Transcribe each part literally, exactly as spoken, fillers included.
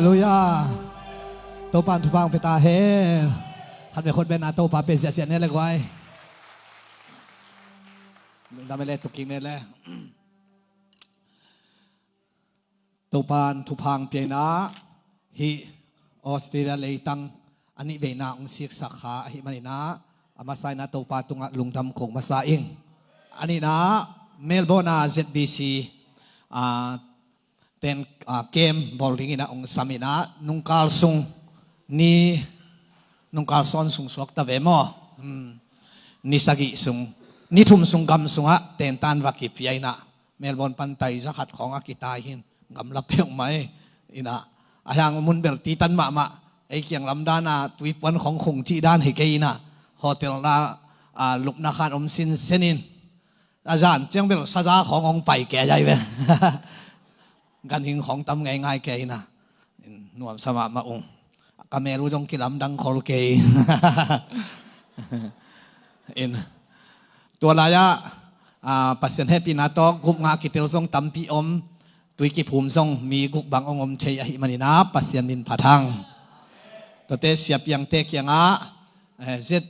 Halleluiah. Topa'n thupha hong pia ta hen. Khat vei khut beng a Topa pia ziahziah ni le guai. Lungdam hi le, tukkik ni le. Topa'n thupha hong pia in ah, hih Australia leitang a nih veina hong siksak kha ahih manin ah, a masa in ah Topa tungah lungdam ko masa ing. A nihna ah Melbourne a Z B C, ah, ten, ah, camp bawl dingin ah hong sam in ah, nungkal sung ni, nungkal sawn sung suak ta ve maw? Hmm. Ni sagih sung, ni thum sung gam sungah tentan va kipia in ah, Melbourne pan tai za khat khawng a kitai hi in, gamla peuhmah hi in ah. A hiang mun bel titan mahmah, ei kiang lam dan a tuipuan khawng khung cih dan hi kei in ah, hotel na, ah, lupna khan om sinsen in, a zan ciang bel saza khawng hong pai kei ai ve. Ganhing khawng tam ngeingai kei in ah, nuamsa mahmah ung. Ka mel uh zong kilamdang khol kei. In, tua lai-ah, ah, Pasian hehpihna tawh gupna kitel zong tampi om, tui kiphum zong mi guk bang hong om thei ahih manin ah Pasian min phat hang. Tuate siapiangte kiangah, eh, Z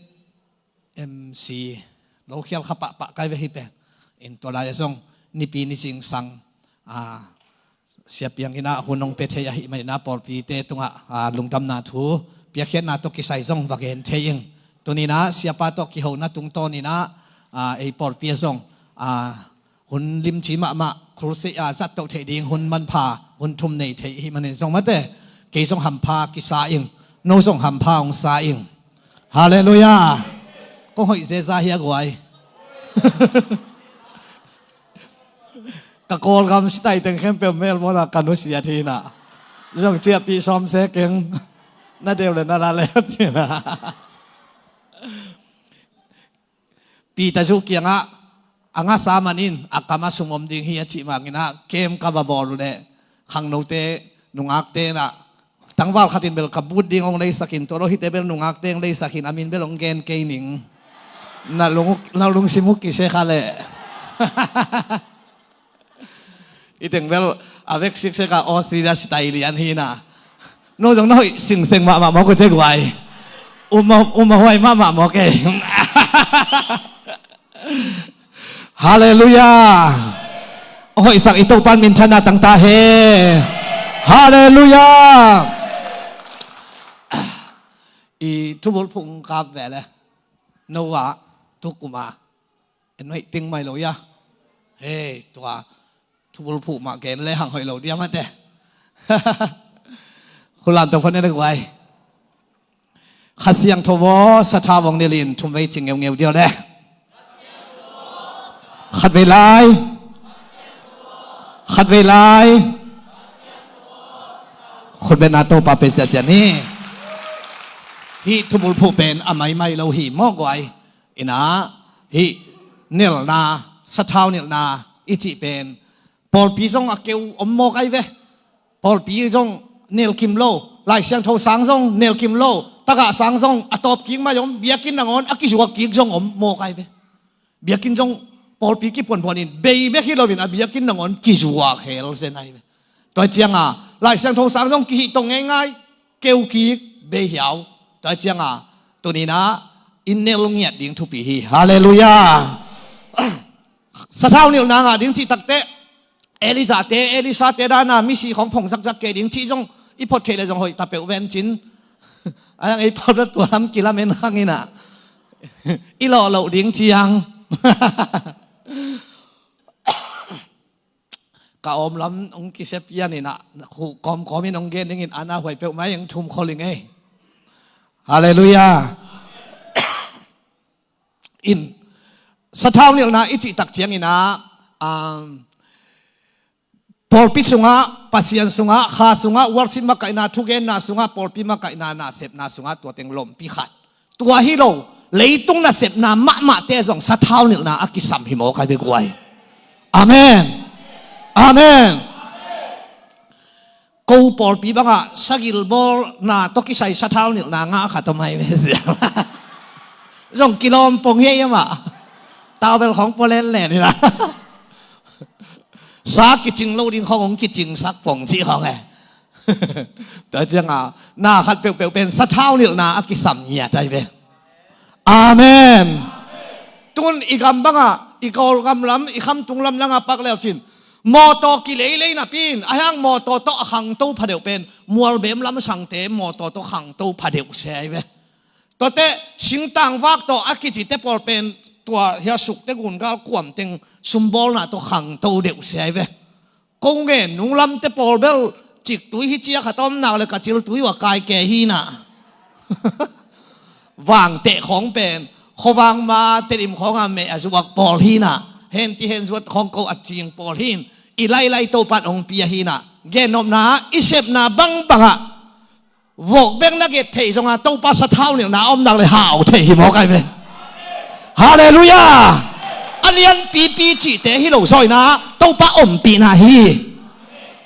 M C, lo khial kha pahpah kai ve hi pen. In tua lai-ah zong nipi ni zingsang, ah, siapiang in ah hun hong pia thei ahih manin ah pawlpite tungah, ah, lungdamna thu, piakkhiatna tawh kisai zong va gen thei ing. Tuni in ah siapa tawh kihona tungtawn in ah, ah, ei pawlpi ah zong, ah, hun limci mahmah, crusade, ah, zat toh theih ding hun manpha, hun thum nei thei ahih manin zong mate, kei zong hampha kisa ing, no zong hampha hong sa ing. Halleluiah. Kong hoih zeza hia guai. Ka Kawlgam sitai teng khempeuh Melbourne ah ka nusiat hi in ah, zong ciahpih sawm se keng, na deuh le na la le ci in ah. Peter Zu kiangah, a ngasa man in a kam ah sum om ding hi a cih mangin ah, camp ka va bawl uh leh khangnote, nungakte in ah, tangval khat in bel ka but ding hong leisak in, tua lo hihte bel nungakte hong leisak in, a min bel hong gen kei ning. Na lung, na lungsim uh kisia kha leh. I teng bel a vek siksek a Australia sitai lian hi in ah, no zong na hoih singseng mahmah mawk uh ce guai. Um a, um a huai mahmah mawk e. Halleluiah. A hoihsak i Topa'n minthanna tang ta hen. Halleluiah. I thubulphuh kap ve le. No ah, tu kum a en hoih ting mai lo ia. Hei, tua thubulphuh mah gen le hang hoih lo dia mate. Khulam to phone le guai. Kha Siangtho aw, sathau hong nilh in, thum vei ci ngeungeu dia le. Khat vei lai. Khat vei lai. Khut beng a Topa pia ziahziah ni. Hih thubulphuh pen a maimai lo hi maw guai. In ah, hih nilhna, sathau nilhna i cih pen pawlpi zong a keu om mawk ai ve. Pawlpi zong nilh kim lo, Lai Siangtho sang zong nilh kim lo, tagah sang zong a tawp kik mai om, biakinn nangawn a kizuak kik zong om mawk ai ve. Biakinn zong pawlpi kipuanphuan in bei bek hi loin a biakinn nangawn kizuak hel zen ai ve. Tua ciang a Lai Siangtho sang zong kihih tong ngeingai, keu kik, bei hiau. Tua ciang a tuni in ah i nilh ngiat ding thupi hi. Halleluiah. Sathau nilhna ngah ding cih takteh, Elijah te, Elisha te dan a misi khawng phong zakzak kei ding cih zong i phot theih le zong hoih ta peuh ven cin. A dang ei pawlpi tua lam kilamen khang in ah, i lawh loh ding ciang. Ka awm lam hong kisep pian in ah, khuh kawmkawm in hong gen dingin a na huai peuhmah in hong thum khol ing ei. Halleluiah. In, sathau nilhna i cih tak ciangin ah, um, pawlpi sungah, Pasian sungah, kha sungah, worship makaihna, thugenna sungah, pawlpi makaihna, nasepna sungah, tua teng lompi khat. Tua hi lo, leitung nasepna mahmahte zong sathau nilhna a kisam hi mawk ai ve guai. Amen. Amen. Ko pawlpi bangah sagil bawlna tawh kisai sathau nilhna ngah khat om ai ve sia. Zong kilawm pong hi ei amah. Tawbel khawng pua lenlen hi na. Sa kicing lo ding khawng hong kicingsak pong cih khawng e. Tua cianga na khat peuhpeuh pen sathau nilhna a kisam ngiat ahi ve. Amen. Tun i gam bangah i Kawlgam lam, i khamtung lam langah pak leucin mawtaw kileilei napi in a hiang mawtaw tawh a khangto phadeuh pen mualbem lam sangte mawtaw tawh khangto phadeuh se ahi ve. Tuate singtang vak tawh a kicite pawl pen tua hia sukte gungal kuamteng sumbawlna tawh khangto deuh se ahi ve. Ko ngen nunglamte pawl bel ciktui hi cia khat a om nak le ka ciltui uh a kai ke hinah. Vangteh khawng pen khuavang ma Tedim khawngah meh a zuak pawl hinah. Henti hen zuat khawng ko a cing pawl hin i lailai Topan hong pia hinah. Gennopna i sepna bangbangah vok bek na get thei zonga Topa sathau nilhna a om nak le hau thei hi mawk ahi ve. Halleluiah. A lianpipi cihte hi lo zawina Topa ompihna hi.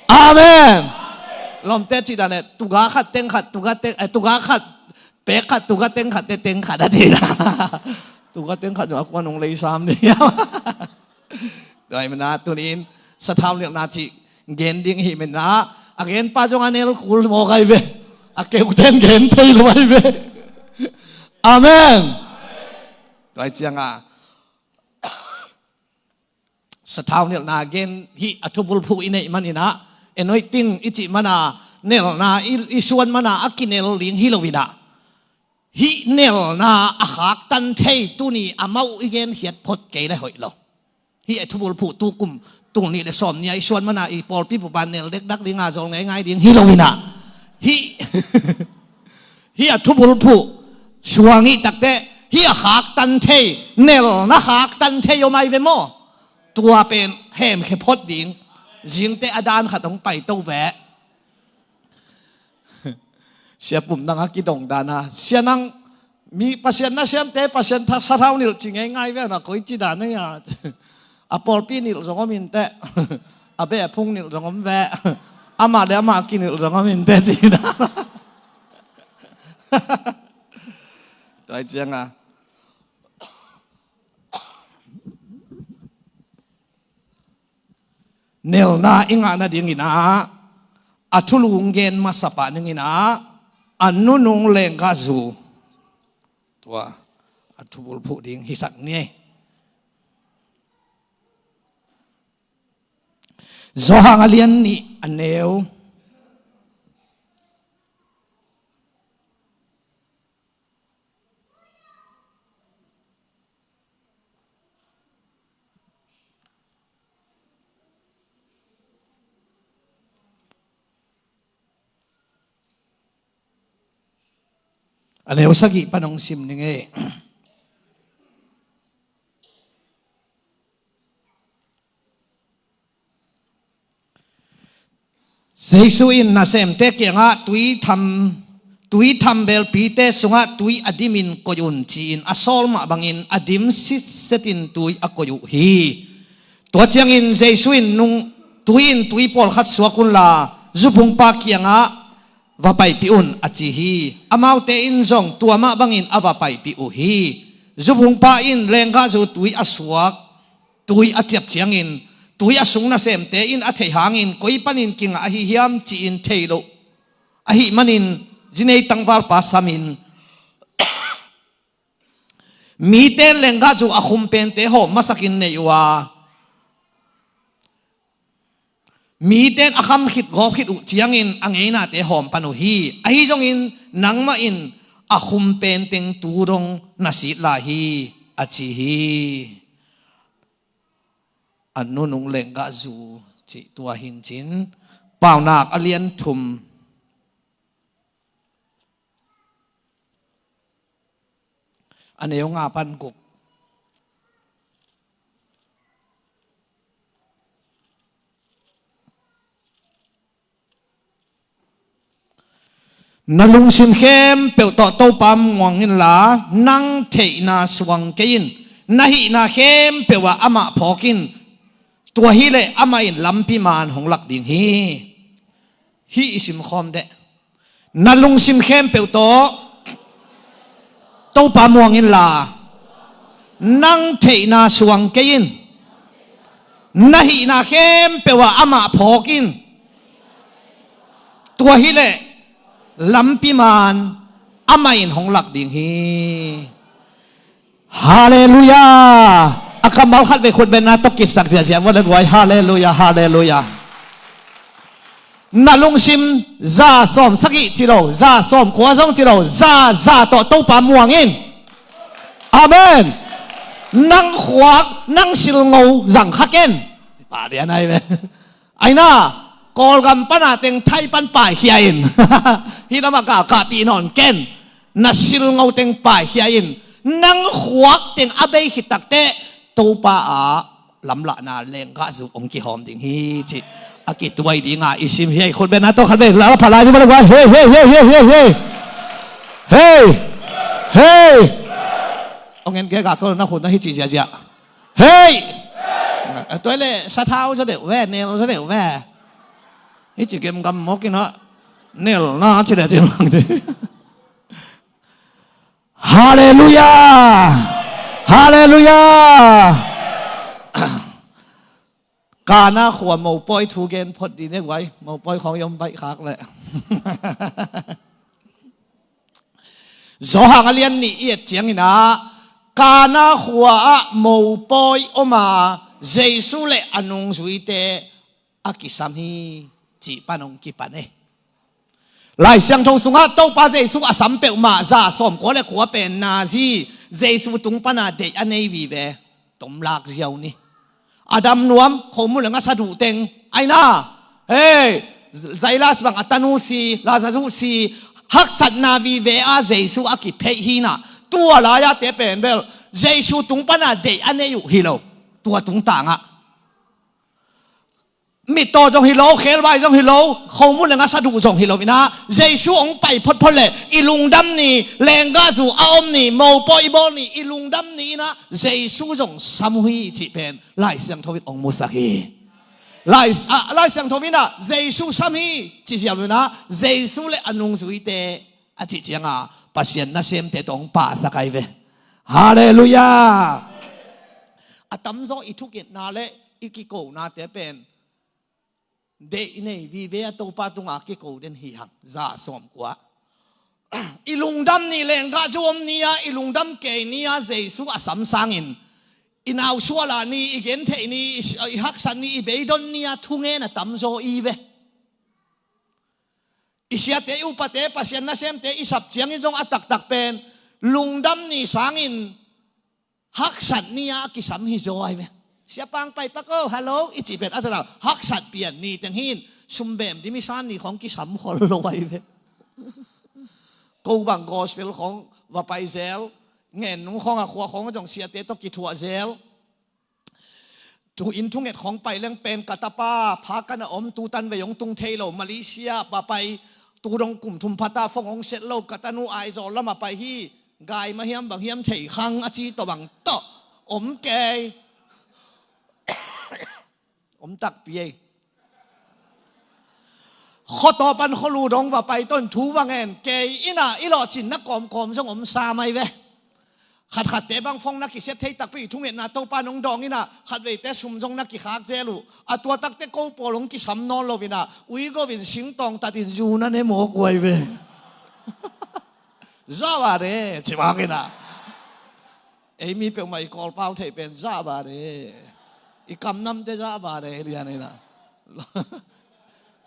Amen. Lawmte cih dan e, tuga khat teng khat, tuga teng, eh, tuga khat pek khat, tuga teng khat te teng khat a cih dan. Tuga teng khat zong a kuan hong leisam ding. Tua hi mana tunin sathau nilhna cih gen ding hi mana a genpa zong a nel kul mawk ahi ve. A keuhten gen thei lo ahi ve. Amen. Tua hi cianga sathau nilhna gen hih a thubulphuh i neih maninah anointing i cih mana nelna i, i suan mana a kinel ding hi loinah hih nelna a khaktan thei tuni amau i genkhiat phot kei le hoih lo. Hih a thubulphuh tukum tul nih le sawm nia i suan mana i pawlpi pupa nel dekdak dinga zawl ngaingai ding hi loinah hih hih a thubulphuh suang i takte hih a khaktan thei nelna khaktan thei om ahi ve maw? Tua pen hemkhia phot ding. Zingte a dan khat hong paito ve. Sia pum nang a kidong dana sia nang mi Pasian na siamte Pasian tha- sathau nilh ci ngeingai ve na koi ci dan a a pawlpi nilh zong om inteh. A beh a phung nilh zong om ve. Amah le amah kinilh zong om inteh ci dan. Tua hi cianga nelna i ngah nadinginah a thulung gen masa pah ninginah a nunung lenggahzu tua a thubulphuh ding hisak ni. Johan a lian nih a neu a neu sagih pan hong sim ning ei. Jesu in nasemte kiangah tui tham tui tham belpite sungah tui a dimin koih un ci-in a sawl mah bangin a dim sitsetin tui a koih uh hi. Tua ciangin Jesu in nung tui in tui pawlkhat suak unla zuphungpa kiangah va paipih un a ci hi. Amaute in zong tua mah bangin a va paipih uh hi. Zuphungpa in lenggahzu tui a suak tui a ciap ciangin tui a sung nasemte in a theih hangin koi panin kingah ahi hiam ci-in thei loh ahih manin zinei tangvalpa samin mite in lenggahzu a khum pente hawm masakin neih uh a mite in a kham khit gawp khit uh ciangin a ngeinate hawm pan uh hi. Ahi zongin nangmah in a khum penteng tu dong na sit lai hi a ci hi. A nunung lenggahzu cih tua hincin Paunak a lian thum a neu nga pan guk. Na lungsim khempeuh tawh Topa muang inla nang theihna suang kei in. Na hihna khempeuh ah amah phawk in. Tua hileh amah in lampi man hong lak ding hi. Hih i simkhawm deh. Na lungsim khempeuh tawh Topa muang inla nang theihna suang kei in. Na hihna khempeuh ah amah phawk in. Tua hileh lampi man amah in hong lak ding hi. Halleluiah. A kammal khat vei khut bengna tawh kipsak ziahziah vua le guai. Halleluiah, halleluiah. Na lungsim za sawm sagih ci lo, za sawm kua zong ci lo, za za tawh Topa muang in. Amen. Nang khuak nang silngo zang kha ken. Pah lian ai ve. Aina, Kawlgam pana teng Thai pan paikhia in. Hih lamah galkahpih nawn ken. Na silngo teng paikhia in. Nang khuak teng a bei khit takteh Topa ah lamlahna lenggahzu hong kihawm ding hi cih a kituai dinga i sim hi. Khut bengna tawh khat vei la phalai ni bala guai. Hei, hei, hei, hei, hei, hei. Hei. Hei. Hong en kei ga ko na khut na hi ci ziahziah. Hei. Tua le sathau za deuh ve, nel za deuh ve. Hi ci gemgam mawk in ha. Nel na ci le ci mang ci. Halleluiah. Halleluiah. Kana khua mopawi thu gen phot dih ne guai. Mopawi khawng i om baih khak leh. Zawhang a lian nih i et ciangin ah Kana khua ah mopawi om a Jesu le a nungzuite a kisam hi cih pan hong kipan e. Lai Siangtho sungah Topa Jesu a sam peuhmah za sawm kua le kua pen nazi Jesu tung pana deih a nei vive. Tomlak ziau ni. A dam nuam khomun le ngasa duh teng aina. Hei, Zailas bang a tanu si, Lazarus si, haksatna vive a Jesu a kipheih hinah. Tua lai-a te pen bel Jesu tung pana deih a nei uh hi lo. Tua tungtangah mittaw zong hi lo, khelvai zong hi lo, khomun le ngasa duh zong hi lo inah Jesu hong pai photphot le i lungdam ni, lenggahzu a om ni, mopawi i bawl ni, i lungdam ni inah Jesu zong sam uh hi cih pen Lai Siangtho in hong musak hi. Lai, a, Lai Siangtho inah Jesu sam hi cih ziau inah Jesu le a nungzuite a cih cianga Pasian nasemte tawh hong pahsak ai ve. Halleluiah. A tamzaw i thukitna le i kikonate pen deih nei vive a Topa tunga kiko den hi hang za sawm kua. I lungdam ni lenggahzu om ni-a i lungdam kei ni-a Jesu a sam sangin i nausuala ni, i gentheih ni, i, i haksat ni, i beidon ni-a thungen a tamzaw i ve. I siate, i upate, Pasian nasemte i sap ciangin zong a taktak pen lungdam ni sangin haksat ni-a kisam hi zaw ai ve. Siapang pai pak o, hallo, i cih pen a taktak haksat pian ni teng hin sumbem dimisan ni khawng kisam khol lo ai ve. Ko bang gospel khawng va pai zel, ngen nung khawng a khua khawng a zong siate tawh kithuah zel. Tu inn thunget khawng pai leng pen ka tapa pha kan a om tu tan vei hong tung thei lo Malaysia pa pai tu dong kum thum phata phone hong set lo ka tanu Aizawl lamah pai hi. Gai mah hiam bang hiam thei khang a ci tawh bang tawh om kei. Om takpi ei. Khuataw pan khualu dong va pai ton thu va ngen kei inah i lawhcinna kawmkawm zong om sa mai ve. Khatkhatte bang phone na kiset thei takpi i thungetna Topa nong dawng inah khatveite sum zong na kikhak zel uh. A tua takte ko pawl hong kisam nawn lo inah ui govin singtawng tatin zu na ne mawk uai ve. Zah va de ci bang inah. Ei mi peuhmah i kawlpau theih pen zah va de. I kamnamte zah va de lian inah.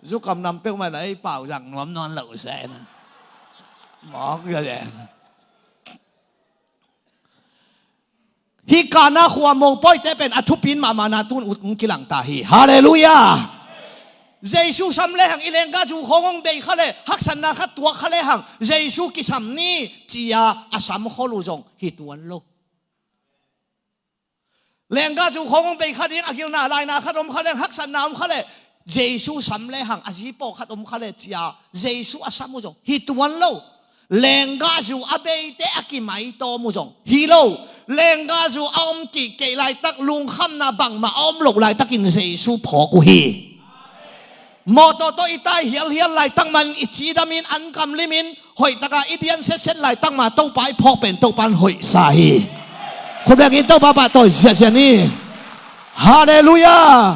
Zu kamnam peuhmah inah ei pau zang nuam nawn lo se inah. Mawk ia de. Hih Kana khua mopawite pen a thupin mahmahna tun ut hong kilangta hi. Halleluiah. Jesu sam lehang i lenggahzu khawng hong bei kha le haksatna khat tuak kha lehang Jesu kisam ni ci-a a sam khol uh zong hi tuan lo. Lenggahzu khawng hong bei kha ding a gilna laina khat om kha lehang haksatna om kha le Jesu sam lehang a zi pawlkhat om kha le ci-a Jesu a sam uh zong hi tuan lo. Lenggahzu a beite a kimaitawm uh zong hi lo. Lenggahzu a om kihkeih laitak lungkhamna bangmah a om loh laitakin Jesu phawk uh hi. Mawtaw tawh i tai hialhial laitak man i cidamin an kamlimin hoihtaka i dian setset laitak ma Topa i phawk pen Topa in hoihsa hi. Khut bengin Topa pahtawi ziahziah ni. Halleluiah.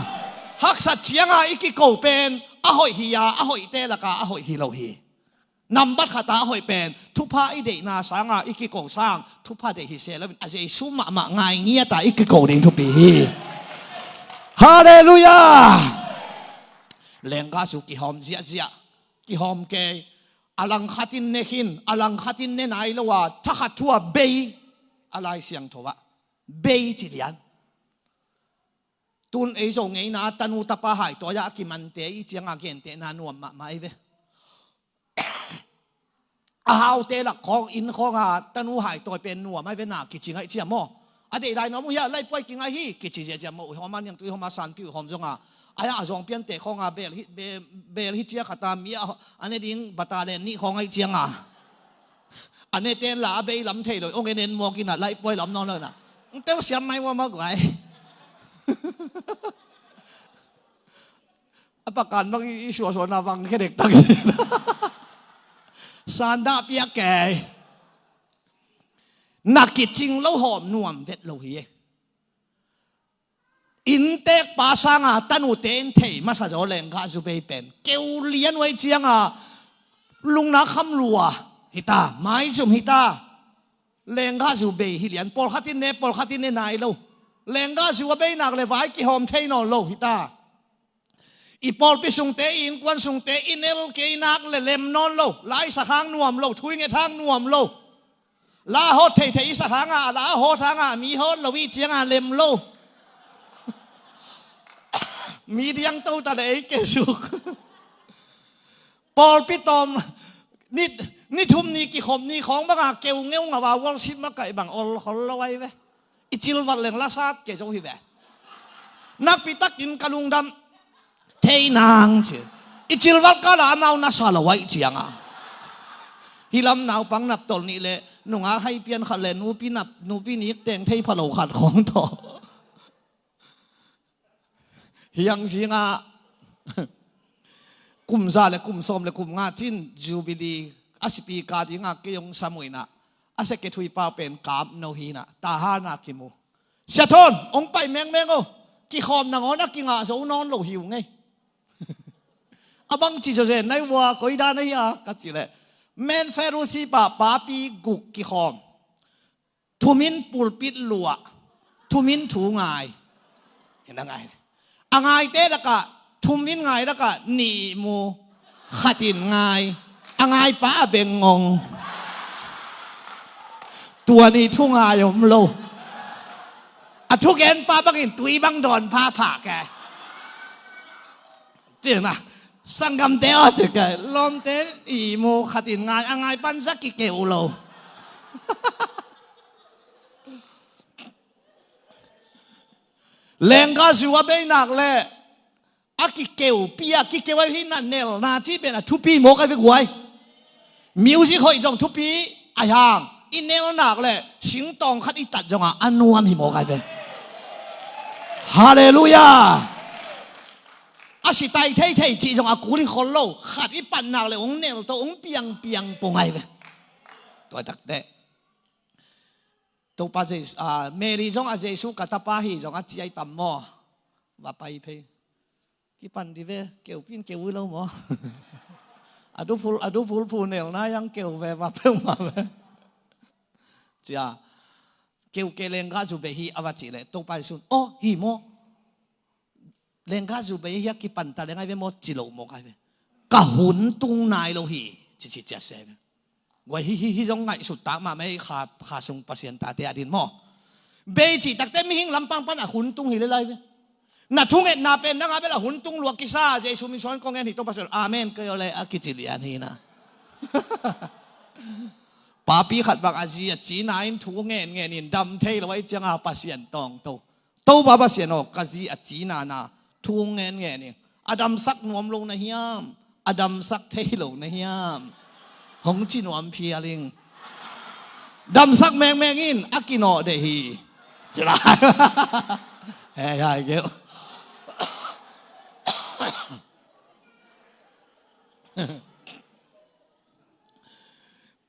Haksat cianga i kiko pen a hoih hi a, a hoihte lakah a hoih hi lo hi. Nambat khat a hoih pen thupha i deihna sanga i kiko sang, thupha deih hi se loin a Jesu mahmah ngai ngiata i kiko ding thupi hi. Halleluiah. Lenggahzu kihawm ziahziah. Kihawm kei. A langkhatin ne khin, a langkhatin ne nai lo a, thakhat thu a bei. A Lai Siangtho ah bei ci lian. Tun ei Zo ngeina tanu tapa haitawi a kimante i cianga gentehna nuam mahmah ei ve. A haute lak khawng inn khawnga tanu haitawi pen nuam ai ve, na kicing ai ciam maw? A deih lai nuam uh hia, laipoi kingai hi kici ziaziam maw? Uihawma niangtu ihawma sanpi uihawm zonga ai a zawng piante khawnga bel hi, be- bel hi cia khata mi a, a ne ding bata len nih khawng ai cianga a ne ten la a bei lam thei lo, ong en en mawk ina laipoi lam nawn lo ina. Ng teu siam mai maw maw guai. A pakan bang i suahsuahna vang khe dektak hi. Sandah piak kei. Na kicing lo hawm nuam vet lo hi e. Inntek pa sanga tanute in thei masa zaw lenggahzu bei pen keu lian uai cianga lungna kham lua hita, maizum hita. Lenggahzu bei hi lian, pawlkhatin ne pawlkhatin ne nai lo. Lenggahzu a beinak le vai kihawm thei nawn lo hita. I pawlpi sungte i innkuan sungte i nel kei nak le lem nawn lo. Lai sakhang nuam lo, thu i nget hang nuam lo. La hawt theithei i sakhanga la hawt hanga mi hawt lo i cianga lem lo. Mi diang to ta le ei kesuk. Pawlpi tawm ni, ni thum ni kikhop ni khawng banga keu ngeu ngava worship makaih bang ol hol lo ai ve. I cilvat leng lasat ke zo hi ve. Nakpi takin ka lungdam thei nang ci. I cilvat kala amau nasa lo ai cianga hi lam naupang nap tol nih le nunga hai pian khat le nupi nap nupi nik teng thei pha lo khat khawng tawh. Hiang zinga kum za le kum sawm le kum nga cin Jubilee a sipi ka dinga kei ong samuina a seke thui pau pen kap no hina tahana kimu. Siathon ong pai mengmeng o, kikhawm nangawn a kingah zo nawn lo hiu ngei. A bang ci zazen nai vua koida na hi a ka ci le men ferusi pa papi guk kikhawm. Thumin pulpit luah, thumin thu ngai. Hi na ngai. A ngaite lakah thumin ngai lakah nih mu, khatin ngai. A ngaipa a beng ngong. Tua ni thu ngai om lo. A thugenpa bangin tui bang dawn phapha ke. Cina sanggamte aw cike lawmte i mu khatin ngai a ngai pan zak kikeu lo. Lenggahzu a beinak le a kikeupi a kikeu a hi na nelna ci pen a thupi mawk a ve guai. Music hoih zong thupi a hiang i nelnak le singtawng khat i tat zonga a nuam hi mawk a ve. Halleluiah. A sitai theithei cih zong a kul hi khol lo khat i patnak le ong nel to ong piangpiang pong a hi ve. Tua takte Topa Jesu, ah, Mary zong a Jesu ka tapa hi zong a ciai tam maw? Va pai phei. Kipan di ve, keu pin keu ui lo maw? A du phul, a du phul phu nel na yang keu ve va peu ma ve. Cia keu ke lenggahzu be hi a va ci le Topa Jesu, oh hi maw? Lenggahzu bei hi a kipan ta le ngai ve maw ci lo maw kai ve. Ka hun tung nai lo hi ci ci cia se ve. Guai hi hi hi zong ngaihsut tak mah mei kha sung Pasian tate a din maw? Bei cih takte mihing lampang pan a hun tung hi le lai ve. Na thungetna pen nanga bel a hun tung luak kisa Jesu min suan kong en hi to Pasian amen kei aw le a kici lian hi na. Papi khat bang a zi a cina in thu ngen ngen in dam thei lo a i cianga Pasian tawng to. Topa Pasian aw, ka zi a cina na thu ngen ngen in a damsak nuam lo na hiam? A damsak thei lo na hiam? Hong ci nuam phial ing. Damsak mengmeng in a kinawh deh hi. Ci lai. Hei hai keu.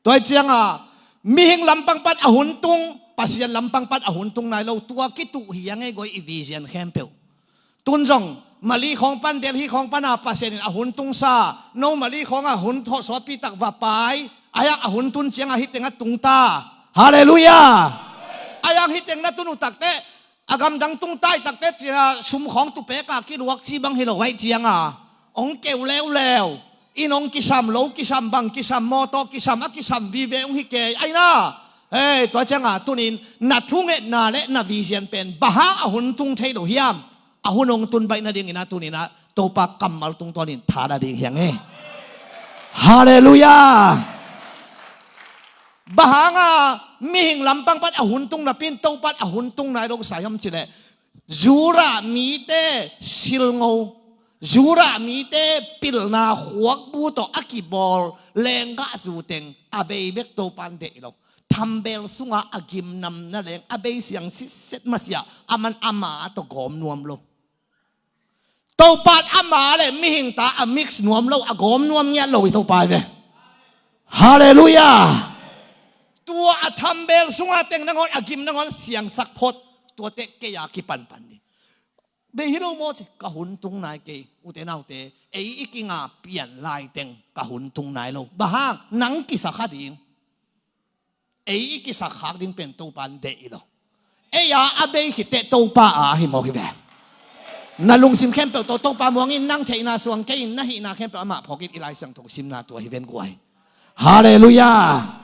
Tua hi cianga mihing lampang pan a hun tung, Pasian lampang pan a hun tung nai lo, tua kituh hi a ngei goi i vision khempeuh. Tun zong Mali khawng pan, Delhi khawng pan a Pasian in a hun tungsa. No Mali khawng a hun thawh suapi tak va pai. Ahi a hun tun ciang a hih teng a tung ta. Halleluiah. Ahi a hih teng na tun uh tak teh, a gamdang tung tai tak teh cia sum khawng tupek a kiluak ci bang hi lo aih ciang a, hong keu leuleu. Inn hong kisam, lo kisam, bang kisam, mawtaw kisam, a kisam vive hong hi kei ahi na. Hei, tua ciang a tun in na thungetna le na vision pen bang hang a hun tung thei lo hiam? A hun hong tun baih nading in a tun in a Topa kammal tungtawn in tha nading hi hang e. Halleluiah. Bang hang a mihing lampang pan a hun tung napi in Topa in a hun tung nai lo sa hiam cih leh, Judah mite silngo, Judah mite pilna khuakbu tawh a kibawl lenggahzu teng a bei bek Topa in deih lo. Thambel sungah a gimnamna leng a bei siang sitset masiah, aman ama tawh gawm nuam lo. Topa in ama le mihing ta a mix nuam lo, a gawm nuam ngiat lo hi Topa hi ve. Halleluiah. Tua a thambel sungah teng nangawn, a gim nangawn siangsak phot. Tuate kei a kipanpan ding. Bei hi lo maw ci, ka hun tung nai kei, ute naute, ei i kinga pian lai teng ka hun tung nai lo. Bang hang, nang kisa kha ding. Ei i kisak khak ding pen Topa in deih lo. Ei a a bei khit teh Topa a hi mawk hi ve. Na lungsim khempeuh tawh Topa muang in, nang theihna suang kei in, na hihna khempeuh amah phawk in, i Lai Siangtho simna tua hi ven guai. Halleluiah.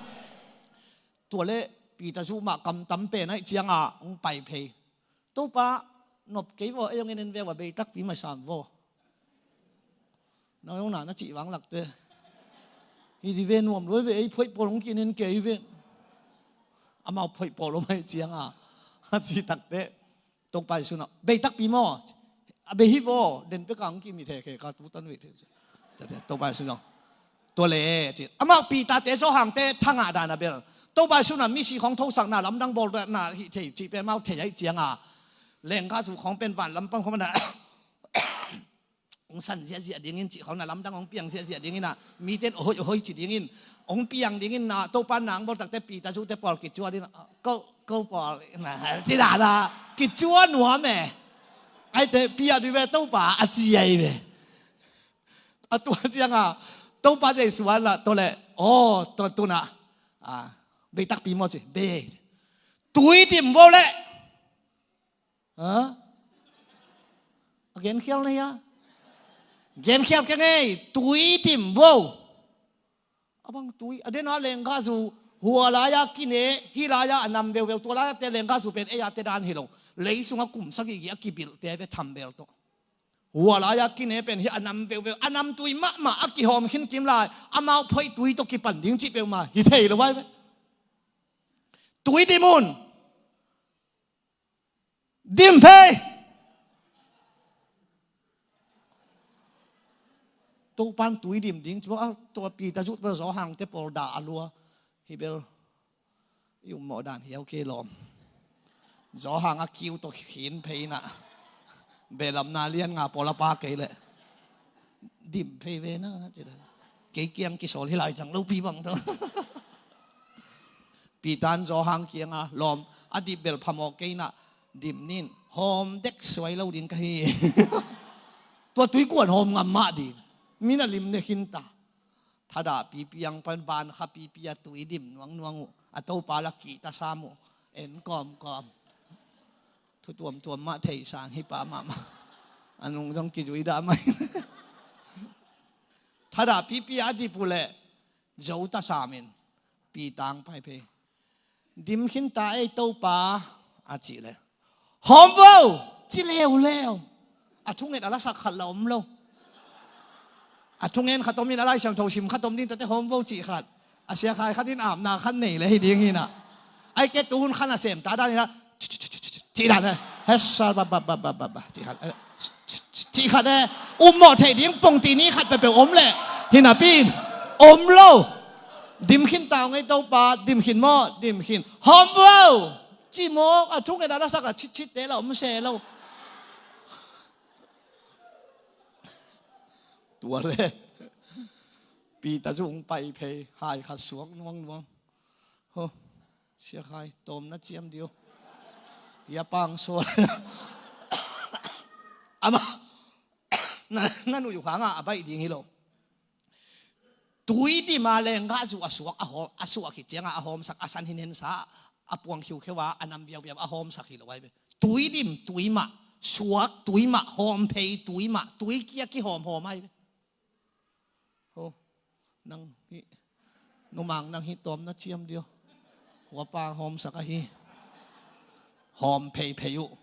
Tua le Peter zu mah kam tam pen aih ciang a hong pai phei. Topa, nop kei vaw, ei hong en en ve ua, bei takpi masa vaw. Nang hong na na cih vang lak te. Hi di ve nuam lua ve, ei phoih pawl hong ki en en kei ve. Amau phoih pawl om aih ciang a, a ci tak teh, Topa Jesu in a, bei takpi maw? A bei hi vaw, den pek a hong ki mi thei kei ka tu tan ve thei. Topa Jesu in a, tua le ci. Amau Peter te, Johan te thangah dan a bel. Topa Jesu in a misi khawng thosakna, lamdang bawlna hi thei cih pen amau thei aih ciang a, lenggahzu khawng pen van lampang khawng na hong san ziahziah dingin cih khawng, na lamdang hong piang ziahziah dingin a, mite in ohoi ohoi ci dingin, hong piang dingin na, Topa in na hong bawl tak teh Peter zu te pawl kicua ding, ko, ko pawl na, ci dan a, kicua nuam e. Aih teh pia dih ve Topa a ci aih ve. A tua ciang a, Topa Jesu in a, tua le, aw, tua tu na, a, bei takpi maw ci, bei. Tui dim vaw le. Ha? A genkhial na hia? Genkhial kei ngei, tui dim vaw. A bang tui, a den a lenggahzu, hua lai a kine, hih lai a a nam veuveu, tua lai a te lenggahzu pen ei a te dan hi lo. Lei sungah kum sagih gih a kibilh te ve thambel tawh. Hua lai a kine pen hih a nam veuveu, a nam tui mahmah a kihawm khin kim lai, amau phoih tui tawh kipan ding cih peuhmah hi thei lo vai ve. Tui dim un. Dim phei. Topa in tui dim ding, tua, tua Peter zu, tua Johan te pawl dah a lua. Hi bel i ummawh dan hiau kei lawm. Johan a kiu tawh khin phei in a, belamna lian nga pawl a pa kei leh, dim phei ve na, ci leh, kei kiang kisawl hi lai cang lo pi bang tawh. Peter in Johan kiang a, lawm, a dip bel phamawh kei in a, dim ni in, hawm dek suai lo ding ka hi. Tua tuikuan hawm ngam mah ding. Min a lim ne khin ta. Thadah pipi ang pan ban kha pipi a tui dim nuangnuang uh. A topa la kihta sam uh. En kawmkawm. Thu tuamtuam mah thei sang hi pa mahmah. A nung zong kizui dah mai. Thadah pipi a dip uh leh zo ta sam in Peter ang pai phei. Dim khin ta ei Topa, a cih leh, hawm vo, ci leuleu. A thunget a lasak khat la om lo. A thungen khat om in a Lai Siangtho sim khat om ding tate hawm vo cih khat. A siakhai khat in apna khat nei leh hi ding hi in a. Ai ke tu hun khan a sem ta dan in a. Cih dan eh. Hesa ba ba ba ba ba ba. Cih khat. Cih khat eh. Ummawh theih ding pongti ni khat peuhpeuh om leh. Hi napi in. Om lo. Dim khin ta ung ei Topa. Dim khin maw. Dim khin. Hawm vo. Cih mawk a thunget a lasak a chitchit te la om se lo. Tua leh Peter zong pai phei hai khat suak nuangnuang. Ho, siakhai, tawm na ciam diu. Ia pang sual. Amah, Na, na nuih uh hangah a baih ding hi lo. Tui dim a lenggahzu a suak, a hawm, a suak khit ciangah a hawmsak, a san hi nensa, a puang khiukheu a, a nam viauviau a hawmsak hi lo ai ve. Tui dim tui mah, suak tui mah, hawmphei tui mah, tui kia kihawmhawm ai ve. Ho, nang hi, numang nang hi tawm na ciam dio. Huapa hawmsak ahi. Hawm pheiphei uh.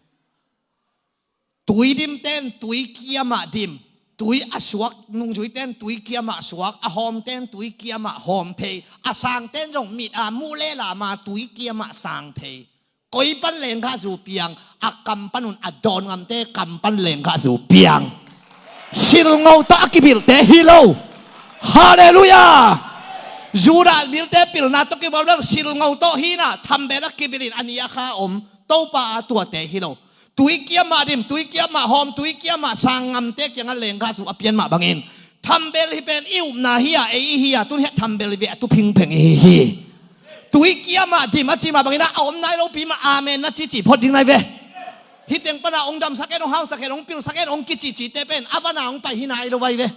Tui dim ten tui kia mah dim. Tui a suak nungzui ten tui kia mah suak. A hawm ten tui kia mah hawmphei. A sang ten zong mit a muh le lam a tui kia mah sangphei. Koi pan lenggahzu piang, a kam panun a dawn ngamte kam pan lenggahzu piang. Silngo tawh a kibilhte hi lo. Halleluiah. Judah milte pilna tawh kibawl bel silngo tawh hi na, thambel a kibilhin a ni a kha om. Topa a tuate hi lo. Tui kia mah dim, tui kia mah hawm, tui kia mah sang ngamte kiangah lenggahzu a pian mah bangin, thambel hi pen i upna hi a, ei i hi a, tun hiah thambel hi ve a tu phingpheng i hi hi. Tui kia mah dim a ci mah bangin a om nai lopi mah amen na cici phot ding nai ve. Hih teng pana hong damsak en, hong hausak en, hong pilsak en, hong kicicite pen a vana hong pai hi nai lo vai ve.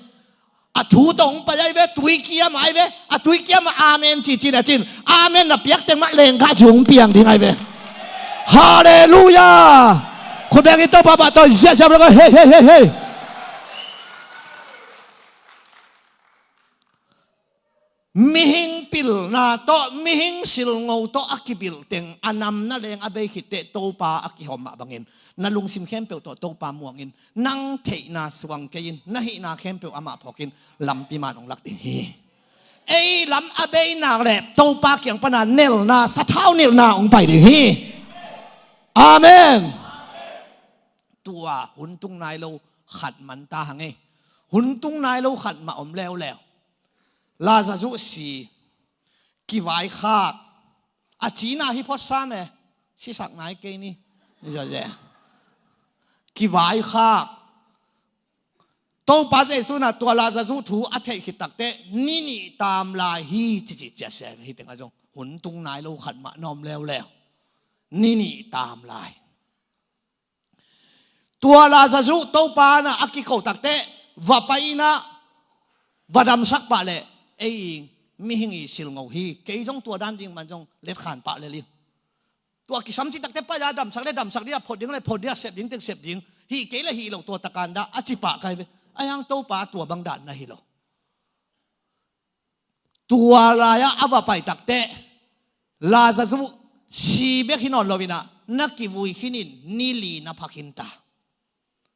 A thu tawh hong pai ai ve, tui kia mah ai ve. A tui kia mah amen cici na cin, amen na piak teng mah lenggahzu hong piang ding ai ve. Halleluiah. Khut beng in Topa pahtawi ziahziah lo. Hei, hei, hei, hei. Mihing pilna tawh, mihing silngo tawh a kibilh teng a nam na leng a bei khitteh Topa a kihawm mah bangin, na lungsim khempeuh tawh Topa muangin, nang theihna suang kei in, na hihna khempeuh amah phawkin, lampi man hong lak ding hi. Ei lam a beinak le Topa kiang pana nelna, sathau nilhna hong pai ding hi. Amen. Tua hun tung nai lo khat man ta hang ei. Hun tung nai lo khat mah om leuleu. Lazarus si, kivaikhak. A cina hi phot sam e. Sisak nai kei ni. Ni zaw ze. Kivaikhak. Topa Jesu na tua Lazarus thu a theih khit takteh ni nih tam lai hi cici ciasia hi teng a zong. Hun tung nai lo khat mah na om leuleu. Ni nih tam lai. Tua Lazarus Topa na a kiko takteh va pai inah va damsak pah leh ei mihing i silngo hi. Kei zong tua dan ding man zong letkhan pah lel hi. Tua kisam cih takteh pai a damsak le damsak ding a, phot ding le phot ding a, sep ding teng sep ding. Hih kei le hih lo tua takan dah a ci pah kai ve. Ai hang Topa tua bang dan na hi lo. Tua lai-ah a va pai takteh Lazarus si bek hi nawn lo inah na kivui khinin ni li na pha khin ta.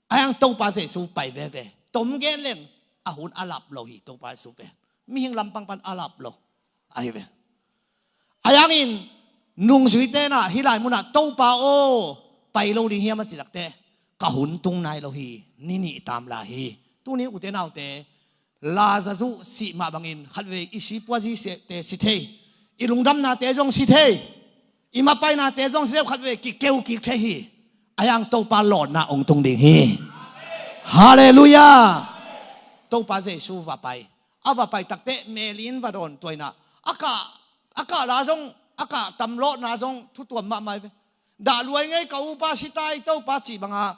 Ai hang Topa Jesu pai veve. Tom gen leng a hun a lap lo hi Topa Jesu pen. Mihing lampang pan a lap lo ahi ve. Ai hangin nungzuite na hih lai munah Topa aw, pai lo ding hiam a ci takteh ka hun tung nai lo hi, ni nih tam lai hi. Tuni ute naute, Lazarus sih mah bangin khatvei i si puazi te si thei, i lungdamnate zong si thei, i mapainate zong si thei, khatvei kikeu kik thei hi. Ai hang Topa lawnna hong tung ding hi. Halleluiah. Topa Jesu va pai. A va pai takteh Mary in va dawn tuaina. A kah, a kah la zong, a kah tam lawhna zong thu tuam mahmah hi ve. Dah luai ngei ka upa si tai Topa cih banga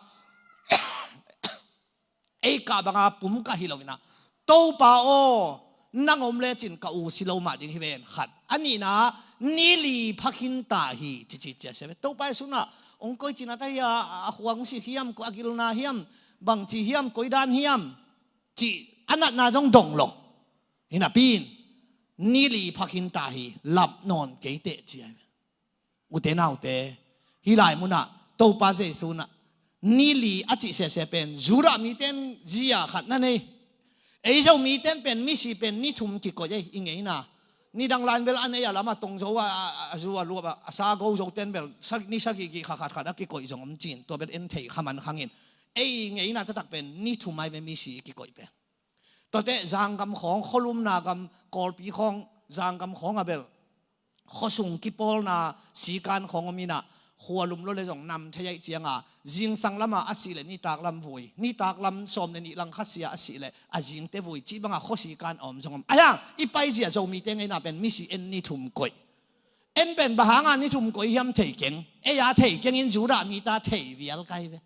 ei kah banga pum ka hi lo inah Topa aw, nang om lecin ka u si lo mah ding hi ven khat. A nihna ni li pha khin ta hi cici cia sia ve. Topa i sunah hong koi cina ta hi a, a khuang si hiam, a gilna hiam, bangci hiam, koi dan hiam cih a natna zong dong lo. Hi napi in ni li pha khin ta hi, lap nawn kei teh ci ai ve. Ute naute, hih lai munah Topa Jesu na ni li a cih sese pen Judah mite in zia khat na nei. Ei Zomite in pen misi pen ni thum kikoih ei, i ngeina. Nidang lai in bel a nei a lam a tong zo a, a, a zu a luap a, a sa go zo ten bel sa, ni sagih gih kha khat khat a kikoih zong om cin, tua bel en thei kha man khangin. Ei ngeina taktak pen ni thum ai ve misi i kikoih pen. Tuate zanggam khawng, khualumna gam, Kawlpi khawng, zanggam khawng a bel khuasung kipawlna sikan khawng om inah, khualum lo le zong nam thei aih cianga, zingsang lama a sih le nitak lam vui, nitak lam sawm le nih lang khasia a sih le a zingte vui cih banga khuasikan a om zong om. Ai hang i paizia Zomite ngeina pen misi en ni thum koih. En pen bang hanga ni thum koih hiam thei keng. Ei a thei keng in Judah mite a thei vial kai ve.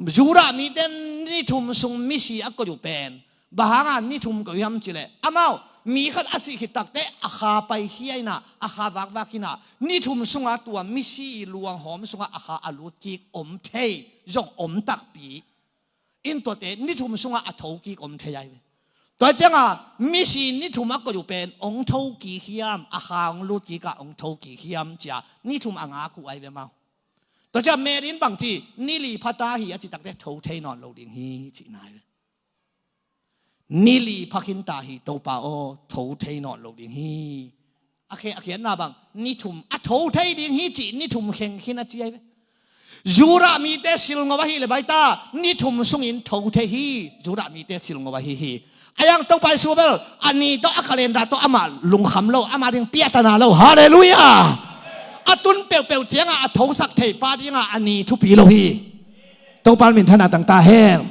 Judah mite ni thum sung misi a koih uh pen bang hanga ni thum koih uh hiam cih leh, amau mi khat a sih khit takteh a kha paikhia in ah, a kha vakvak in ah, ni thum sungah tua misi luanghawm sungah a kha a lutkik om thei zong om takpi in, tuate ni thum sungah a thokik om thei ahi ve. Tua ciangah misi ni thum a koih uh pen hong thokik hiam, a kha hong lutkik ah hong thokik hiam ci-a ni thum a ngak uh ahi ve amau. Tua ciang Mary in bang ci, ni li pha ta hi a cih takteh tho thei nawn lo ding hi cihna ahi ve. Ni li pha khin ta hi, Topa aw, tho thei nawn lo ding hi. A khe, a khiatna bang, ni thum a tho thei ding hi cih ni thum kheng khin a ci ahi ve. Judah mite silngo ahih leh baita, ni thum sungin tho thei hi. Judah mite silngo ahi hi. Ahi hang Topa Jesu bel a ni tawh, a calendar tawh amah lungkham lo, amah ding piatana lo. Halleluiah. A tun peuhpeuh ciangah a thosak thei pa dingah a ni thupi lo hi. Topa minthanna tang ta hen.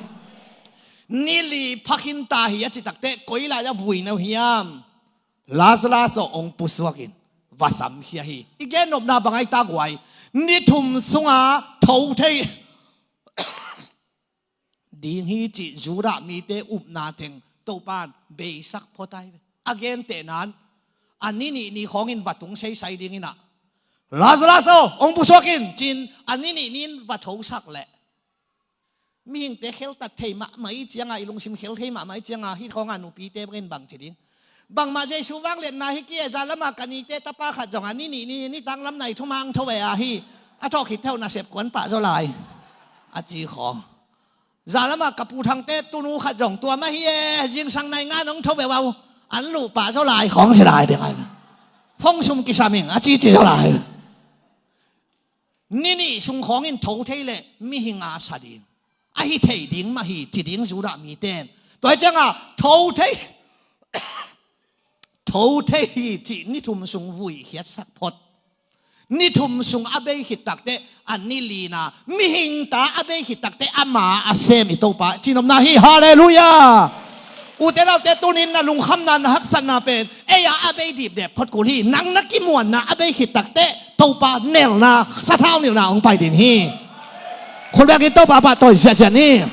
Ni li pha khin ta hi a cih takteh koi lai-ah vui na uh hiam? Lazarus aw, hong pusuak in, va samkhia hi. I gen nopna bang ahi ta guai? Ni thum sungah tho thei ding hi cih Judah mite upna teng Topa'n beisak phot ahi ve. A gentehna in a ni nih ni khawngin va tung seisai ding in ah, Lazarus aw, hong pusuak in, ci-in a ni nih ni-in va thosak leh, mihingte kheltat thei mahmah i ciangah, i lungsim khel thei mahmah i ciangah, hih khawngah nupite bangin bang ci ding? Bangmah Jesu vangliatna hi kei e, zan lamah ka nite tapa khat zong a ni nih ni, nitak lam nai thum ah hong tho ve ahi. A thawh khit teh uh nasep kuan pah zaw lai, a ci khawng. Zan lamah ka pu Thangte tunu khat zong tua mah hi e, zingsang nai nga-ah hong tho ve uh a, an luh pah zaw lai khawng ci lai ding ahi. Phone sum kisam ing a ci ci zaw lai. Ni nih sung khawngin tho thei leh mihing a sa ding, a hi thei ding mah hi ci ding Judah mite'n. Tua hi ciangah tho thei, tho thei hi cih ni thum sung vuikhiatsak phot. Ni thum sung a bei khit takteh a ni lina, mihing ta a bei khit takteh ama a sem i Topa, ci nopna hi. Halleluiah. Ute naute, tuni-in na lungkhamna, na haksatna pen ei-a a bei dipdep phot kul hi. Nang na kimuanna a bei khit takteh Topa nelna, sathau nilhna hong pai ding hi. Khut bengin Topa pahtawi ziahziah ni.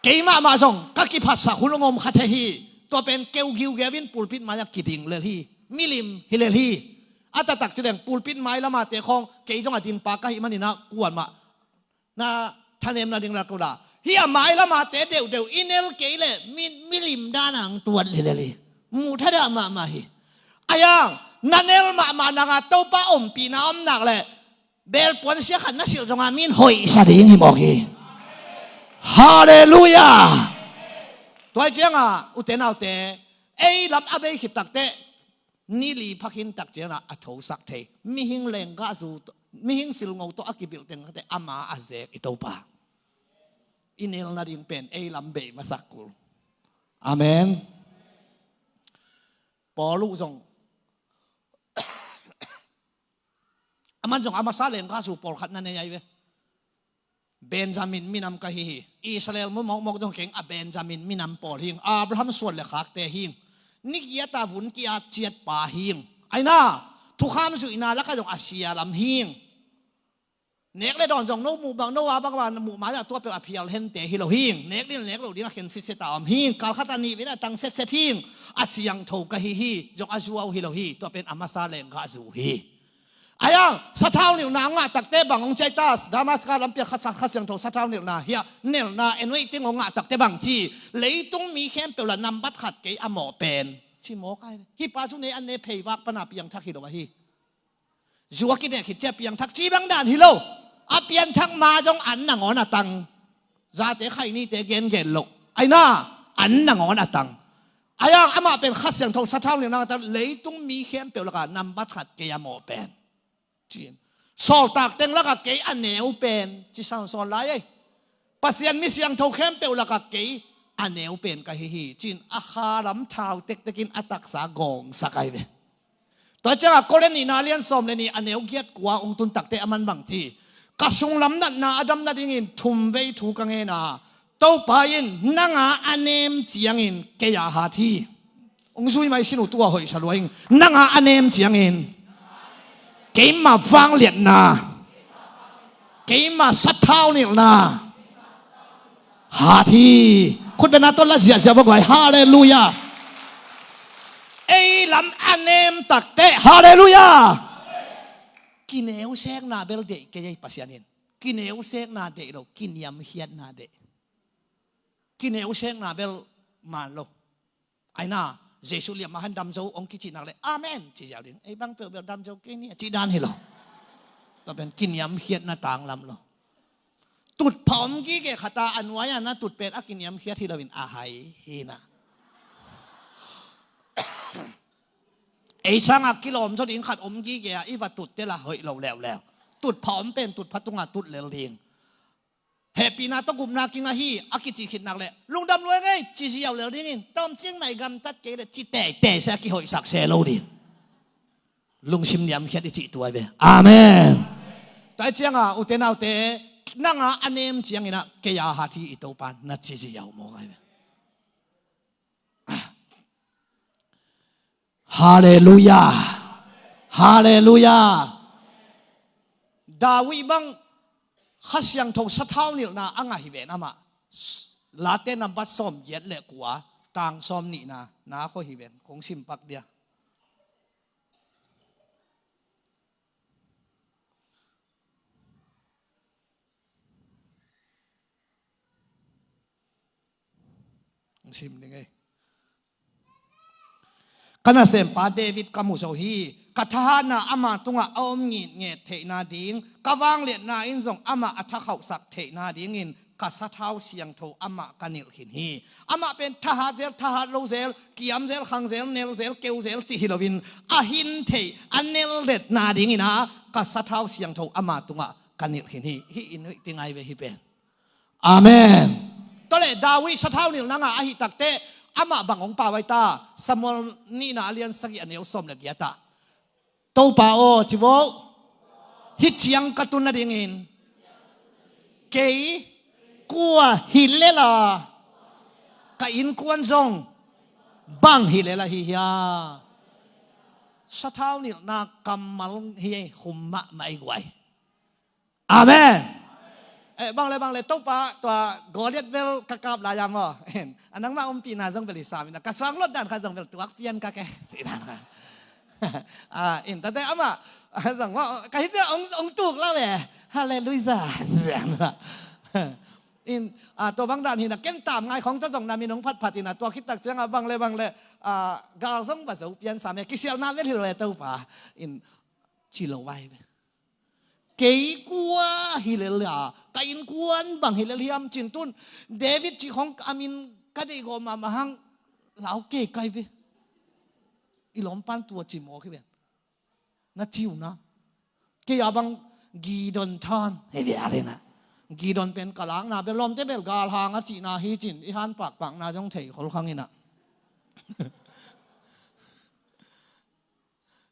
Kei mahmah zong ka kiphatsak hun hong om kha thei hi. Tua pen keu giugeu in pulpit mai-ah kiding lel hi. Milim hi lel hi. A taktak ci leng pulpit mai lamate khawng kei zong a dingpa ka hih manin ah kuamah na thanemna ding la ko la. Hih a mai lamate deuhdeuh i nel kei leh mi, milim dan a hong tuat hi lel hi. Muh thadah mahmah hi. Ahi hang na nel mahmah nangah Topa ompihna om nak leh belpuan sia khat na silh zongah mi in hoihsa ding hi mawk hi. Halleluiah. Tua hi ciangah ute naute, ei lam a bei khit takteh ni li pha khin tak ciangah a thosak thei, mihing lenggahzu, mihing silngo tawh a kibilh teng khateh ama a zek i Topa, i nel nading pen ei lam bei masak kul. Amen. Paul uh zong, aman zong a masa lenggahzu pawlkhat na nei ahi ve. Benjamin minam ka hi hi. Israel mu mawkmawk zong keng, a Benjamin minam pawl hing. Abraham suan le khakte hing. Ni kiat a vun ki-at ciatpa hing. Aina, thukham zuihna lakah zong a sia lam hing. Nek le dawn zong no muh bang, no a bang bang muh mai-ah tua peuh a phial hente hi lo hing. Nek ding nek lo ding a khen sitset a om hing. Kalkhat a nih vei a tang setset hing. A siangtho ka hi hi. Zong a zuau hi lo hi. Tua pen a masa lenggahzu hi. Ahi hang sathau nilhna hong ngah takteh bang hong ci ai ta? Damaska lampi-ah Kha, Kha Siangtho sathau nilhna hiah nelna anointing hong ngah takteh bang ci? Leitung mi khempeuh lah nambat khat kei a mawh pen, ci mawk ai ve. Hih pa cu ne an ne phei vak pana piangthak hi lo ahi. Zu a kinek khit ciah piangthak ci bang dan hi lo. A pianthak ma zong an nangawn a tang. Zate khainite gengen loh. Aina, an nangawn a tang. Ahi hang amah pen Kha Siangtho sathau nilhna a tang, leitung mi khempeuh lakah nambat khat kei a mawh pen, ci-in. Sawltak teng lakah kei a neu pen, ci sawnsawn lai ei. Pasian mi siangtho khempeuh lakah kei a neu pen ka hi hi, ci-in a kha lam thau tektekin a taksa gawngsak ai ve. Tua ciangah Korin nihna lian sawm le nih a neu giat kua hong tun takteh aman bang ci? Ka sunglam natna a dam nadingin thum vei thu ka ngen a, Topa in nanga a nem ciangin kei a hat hi. Hong zui mai sin uh, tua hoihsa lua ing. Nanga a nem ciangin keima vangliatna Keima sathau nilhna hat hi. Khut bengna tawh la ziahziah va guai. Halleluiah. Ei lam a nem takteh. Halleluiah. Kineusekna bel deih kei ei Pasian in. Kineusekna deih lo, kiniamkhiatna deih. Kineusekna bel man lo. Aina, Jesu liam a han damzo hong kicih nak leh, amen, ci ziau ding. Ei bang peuh bel damzo kei ni, a cih dan hi lo. Tua pen kiniamkhiatna tanglam lo. Tutphah om gige khat a, a nuai-ah na tut pen a kiniamkhiat hi loin a hai hi na. Ei sangah kilawm zaw ding khat om gige a, i va tut teh la hoih lo leuleu. Tutphah om pen tutphah tungah tut lel ding. Hehpihna tawh gupna kinga hi, a kicih khit nak leh, lungdam lua ing ei, ci ziau lel dingin, tawmcik mah i gamtat kei leh, ci teitei se a kihoihsak se lo ding. Lungsim niamkhiat i cih tua hi ve. Amen. Tua hi ciangah, ute naute, nang a a nem ciangin ah, kei a hat hi i Topa na ci ziau mawk ahi ve. Halleluiah. Halleluiah. David bang Kha Siangtho sathau nilhna a ngah hi ven amah. Late nambat sawm giat le kua, tang sawm nihna, na khawh hi ven, kong sim pak dia. Sim ding ei. Ka nasempa David ka mu zo hi. Ka thahatna ama tungah a om ngitnget theihna ding, ka vangliatna in zong amah a thakhauhsak theihna dingin ka sathau siangtho amah ka nilh khin hi. Amah pen thahat zel, thahat lo zel, kiam zel, khang zel, nel zel, keu zel cih hi loin a hin theih, a nel letna dingin ah ka sathau siangtho ama tungah ka nilh khin hi. Hih in hoih ti ngai ve hih pen. Amen. Tua leh David sathau nilhna ngah ahih takteh amah bang hong pau ai ta, Samuel nihna a lian sagih a neu sawm le giat ah, Topa aw, ci vo, hih ciang ka tun nadingin kei kua hi lela, ka innkuan zong bang hi lela hi hia? Sathau nilhna kammal hi, khum mahmah i guai. Amen. Eh, bang le, bang le, Topa, tua Goliath bel ka kap lai a maw. A nangmah ompihna zong bel i sam in a, ka suang lot dan khat zong bel tuak pian ka ke. Si dan khat. Ah, in tate amah, ah, zong maw, ka hi cia ong, ong tuk lau e. Halleluiah. In, ah, tua bang dan hi na, ken tam ngai khong ca zong na min ong phatphat in a, tua khit tak ciang a bang le, bang le, ah, gal zong va zo pian sam e. Kisialna bel hi lo e Topa. In, ci lo vai ve. Kei kua hi lel a, ka innkuan bang hi lel hiam cin tun. David cih khong a min ka deih gawh mahmah hang lau kei kai ve. I lawmpan tua ci mawk hi ven. Na ci uh na. Kei a bang Gideon than hi ve a lena. Gideon pen ka lakna bel lawmte bel galhang a cihna hi cin. I han pakpakna zong thei khol khang ina.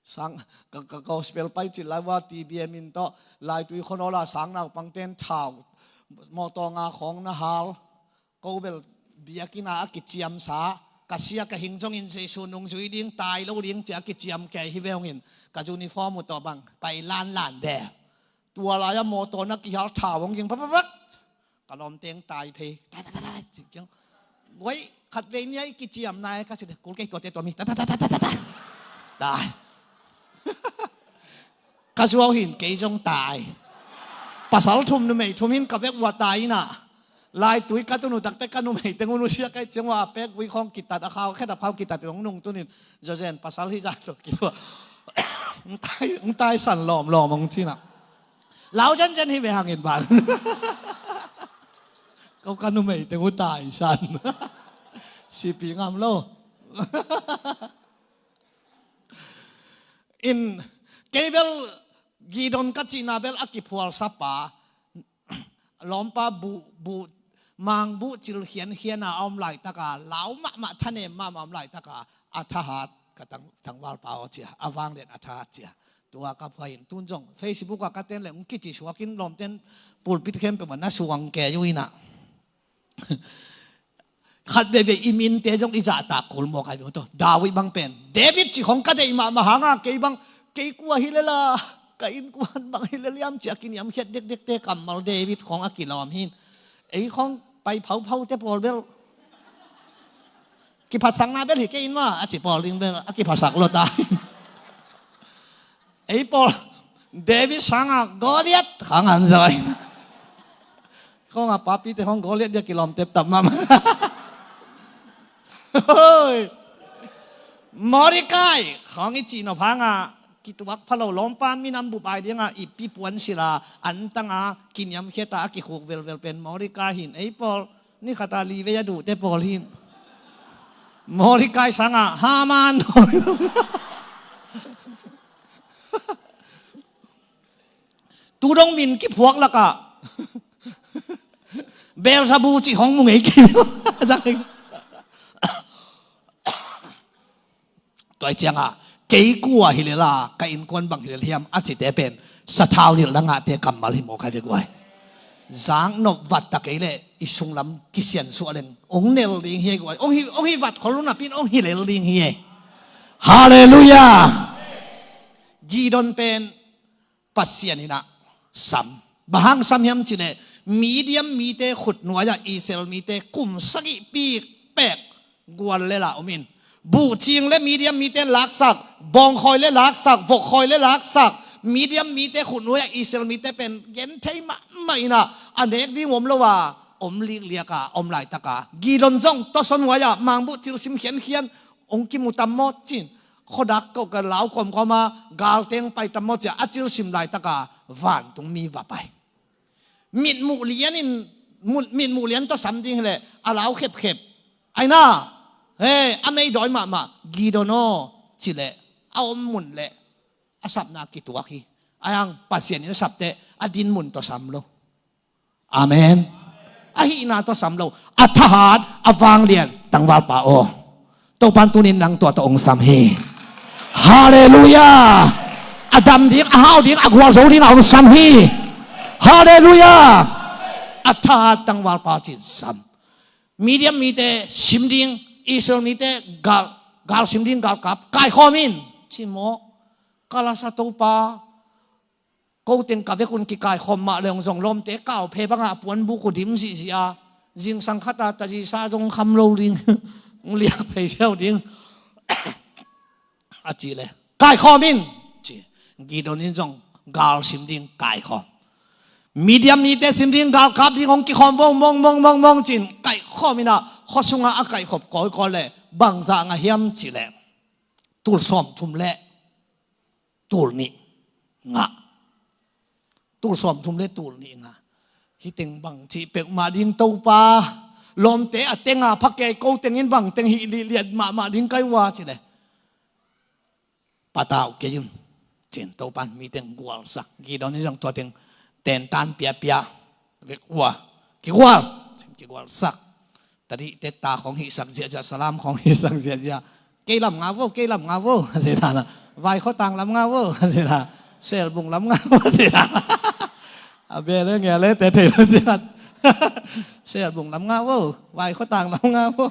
Sang, ka, ka gospel pai cil lai ua T B M in tawh, Laitui khonawla sang naupangten thau, mawtaw nga khawng na hal, ko bel biakinn a kiciamsa, ka sia ka hing zongin Jesu nungzui ding, tai lo ding cia kiciam kei hi ve hongin, ka uniform uh tawh bang, pai lanlan de. Tua lai-a mawtaw na kihal thau hong ging, pa, pa, pa. Ka lawmteng tai phei. Tai, tai, tai, tai, cik ciang. Guai, khat vei ni a i kiciam nai, ka cih, kul kei tuate tua mi. Tai, tai, tai, tai, tai, tai. Tai. Ka zuau hin, kei zong tai. Pasal thum numei thum hin ka vek vua tai ina. Laitui ka tun uh takte ka numei teng un uh sia kai ciang ua a pek vui khawng kitat a khau, khet a phau kitat hong nung tunin. Zozen pasal hi zat lo ki vua. Ng tai, ng tai san lawm lawm hong cina. Lau zenzen hi ve hangin bang. Ko ka numei teng uh taisan. Sipi ngam lo. In, kei bel Gideon ka cihna bel a kiphualsa pa. Lawmpa buh, buh, mang buh cil khiankhian a om laitaka, lau mahmah thanem mahmah om laitaka, a thahat ka tang, tangvalpa aw cia, a vanglian a thahat cia. Tua ka phuai in tun zong Facebook a ka ten le ung kici suakin lawmten pulpit khempeuh mah na suang kei uh ina. Khat veve i minte zong i zahtak kul mawk ai tawh. David bang pen. David cih khong ka deih mahmah hanga kei bang, kei kua hi lela. Ka innkuan bang hi lel hiam ci a kiniamkhiat dekdekte kammal David khawng a kilawm hi. Ei khawng pai phauphau te pawl bel kiphatsakna bel hi kei in mah a ci pawl ding bel a kiphatsak lo ta. Ei pawl David sangah Goliath khang an zai. Khawng a papite khawng Goliath dia kilawm teptap mahmah. Hoi. Mordecai khawng i cih nop hangah kituak pha lo, lawmpa minam bup ai dingah i pipuan sila antanga kiniamkhiata a kikhuk velvel pen Mordecai hin. Ei pawl ni khata li vei a duhte pawl hin. Mordecai sangah Haman. Tudong min kiphuak lakah Beelzebub cih hong mu ngei kei. Tua ciangah kei kua hi lela ka innkuan bang hi lel hiam a cite pen sathau nilh na ngahte kammal hi mawk hai ve guai. Zaknop vat ta kei leh i sunglam kisiansuah leng ong nel ding hi guai. Ong hi, ong hi vat khol lo napi in ong hi lel ding hi. Halleluiah. Gideon pen Pasian in ah sam. Bang hang sam hiam cih leh Midian mite khut nuai-ah Israel mite kum sagih pikpek gual le la om in, buhcing le Midian mite laksak, bawngkhawi le laksak, vokkhawi le laksak, Midian mite khut nuai-ah Israel mite pen genthei mahmah in ah a nek ding om lo a om likliak a om laitaka Gideon zong tawsaw nuai-ah mangbuh cilsim khiankhian ong kimu tam maw cin, khuadak kawh ka lau kawmkawma galteng pai tam maw cia a cilsim laitaka vantungmi va pai. Mitmuh lianin, mu-, mitmuh lian tawh sam ding hileh a lau khepkhep. Aina, he, a meidawi mahmah Gideon aw cileh a om mun leh a sapna kituak hi. Aihang Pasian in a sapteh a din mun tawh sam lo. Amen. A hihna tawh sam lo. A thahat a vanglian tangvalpa aw, Topan tunin nang tua tawh ong sam hi. Halleluiah. A dam ding, a hau ding, a gualzo ding a ong sam hi. Halleluiah. A thahat tangvalpa cin sam. Midian mite sim ding, Israel mite gal, gal sim ding galkap kaikhawm in ci maw? Ka lasa Topa, ko teng ka vekun kikaikhawm mah leng zong lawmte kauphe bangah puanbuk uh dim zihzih a, zingsang khata tazisa zong kham lo ding, liak phei siau ding a cih leh kaikhawm in ci. Gideon in zong gal sim ding kaikhawm. Midian mite sim ding galkap ding hong kikhawm vo mong mong mong mong cin kaikhawm in ah khua sungah a kaikhop kawikawi leh bangzah ngah hiam cih leh tul sawmthum leh tul nih ngah. Tul sawmthum leh tul nih ngah. Hih teng bang cih peuhmah ding Topa, lawmte a tenga phakei ko tengin bang teng hih lihliat mahmah ding kai uh a cih leh patau kei un cin Topan mi teng gualsak. Gideon in zong tua teng tentan piapia vek uh a kigual cin kigualsak. Tadihte ta khawng hihsak ziahziah, salam khawng hihsak ziahziah. Kei lam nga vo, kei lam nga vo a ci dan a, vaikhuatang lam nga vo a ci dan a, selbung lam nga vo a ci dan a, a bele ngelete thei lo ciat. Selbung lam nga vo, vaikhuatang lam nga vo.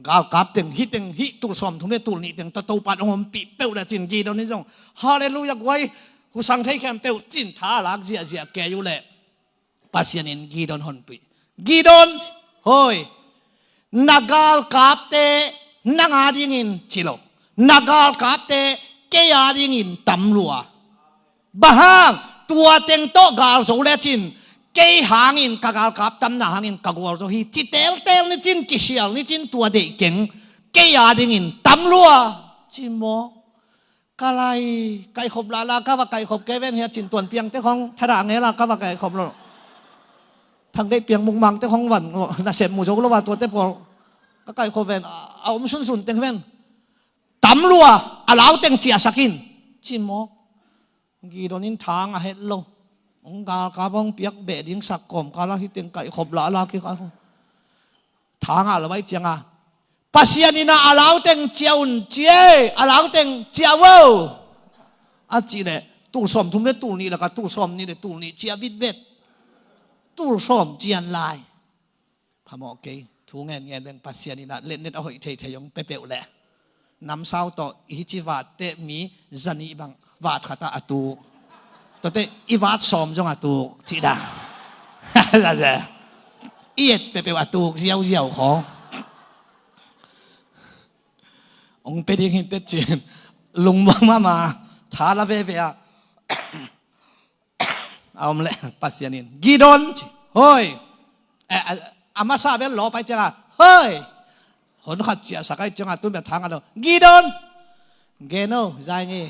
Galkap teng hih teng hih tul sawmthum leh tul nih teng tawh Topan ong ompih peuh leh cin Gideon in zong halleluiah guai, husang thei khempeuh cin tha a lak ziahziah kei uh leh Pasian in Gideon honpih. Gideon, hoi, na galkapte nang a dingin ci lo, na galkapte kei a dingin tam lua. Bang hang? Tua teng tawh gal zo lecin kei hangin ka galkap tamna hangin ka gualzo hi ci teltel nicin, kisial nicin, tua deih keng, kei a dingin tam lua ci maw? Ka lai, kaihkhop lala ka va kaihkhop kei ven hia cin tuanpiangte khawng thadah ngela ka va kaihkhop lo. Thanggeih piang mukmangte khawng van nasep mu zo lo a tuate pawl ka kaihkhop ven a, a om sunsun teng ven tam lua, a lau teng ciahsak in ci maw? Gideon in thang a het lo. Hong galkap hong piak beh ding sak kawmkal a hih teng kaihkhop lala kikaihkhop. Thang a lo vai cianga Pasian in a, a lau teng cia un ci e, a lau teng cia vo a cih leh tul sawmthum leh tul nih lakah tul sawmnih leh tul nih cia vitvet. Tul sawm cian lai. Phamawh kei, thu ngenngen leng Pasian in a letnet a hoih theithei hong pia peuh leh Namsau tawh i hici vatte mi zanih bang vat khatah a tuk. Tuate i vat sawm zong a tuk cih dah. I et peuhpeuh a tuk ziauziau khawng. Ong pe ding hi teh cin lungmuang mahmah tha la veve a. A om le Pasian in Gideon ci hoi. A masa bel law pai cianga hoi. Hon khat ciahsak ai cianga tun bia thang a lo Gideon. Geno zai nge.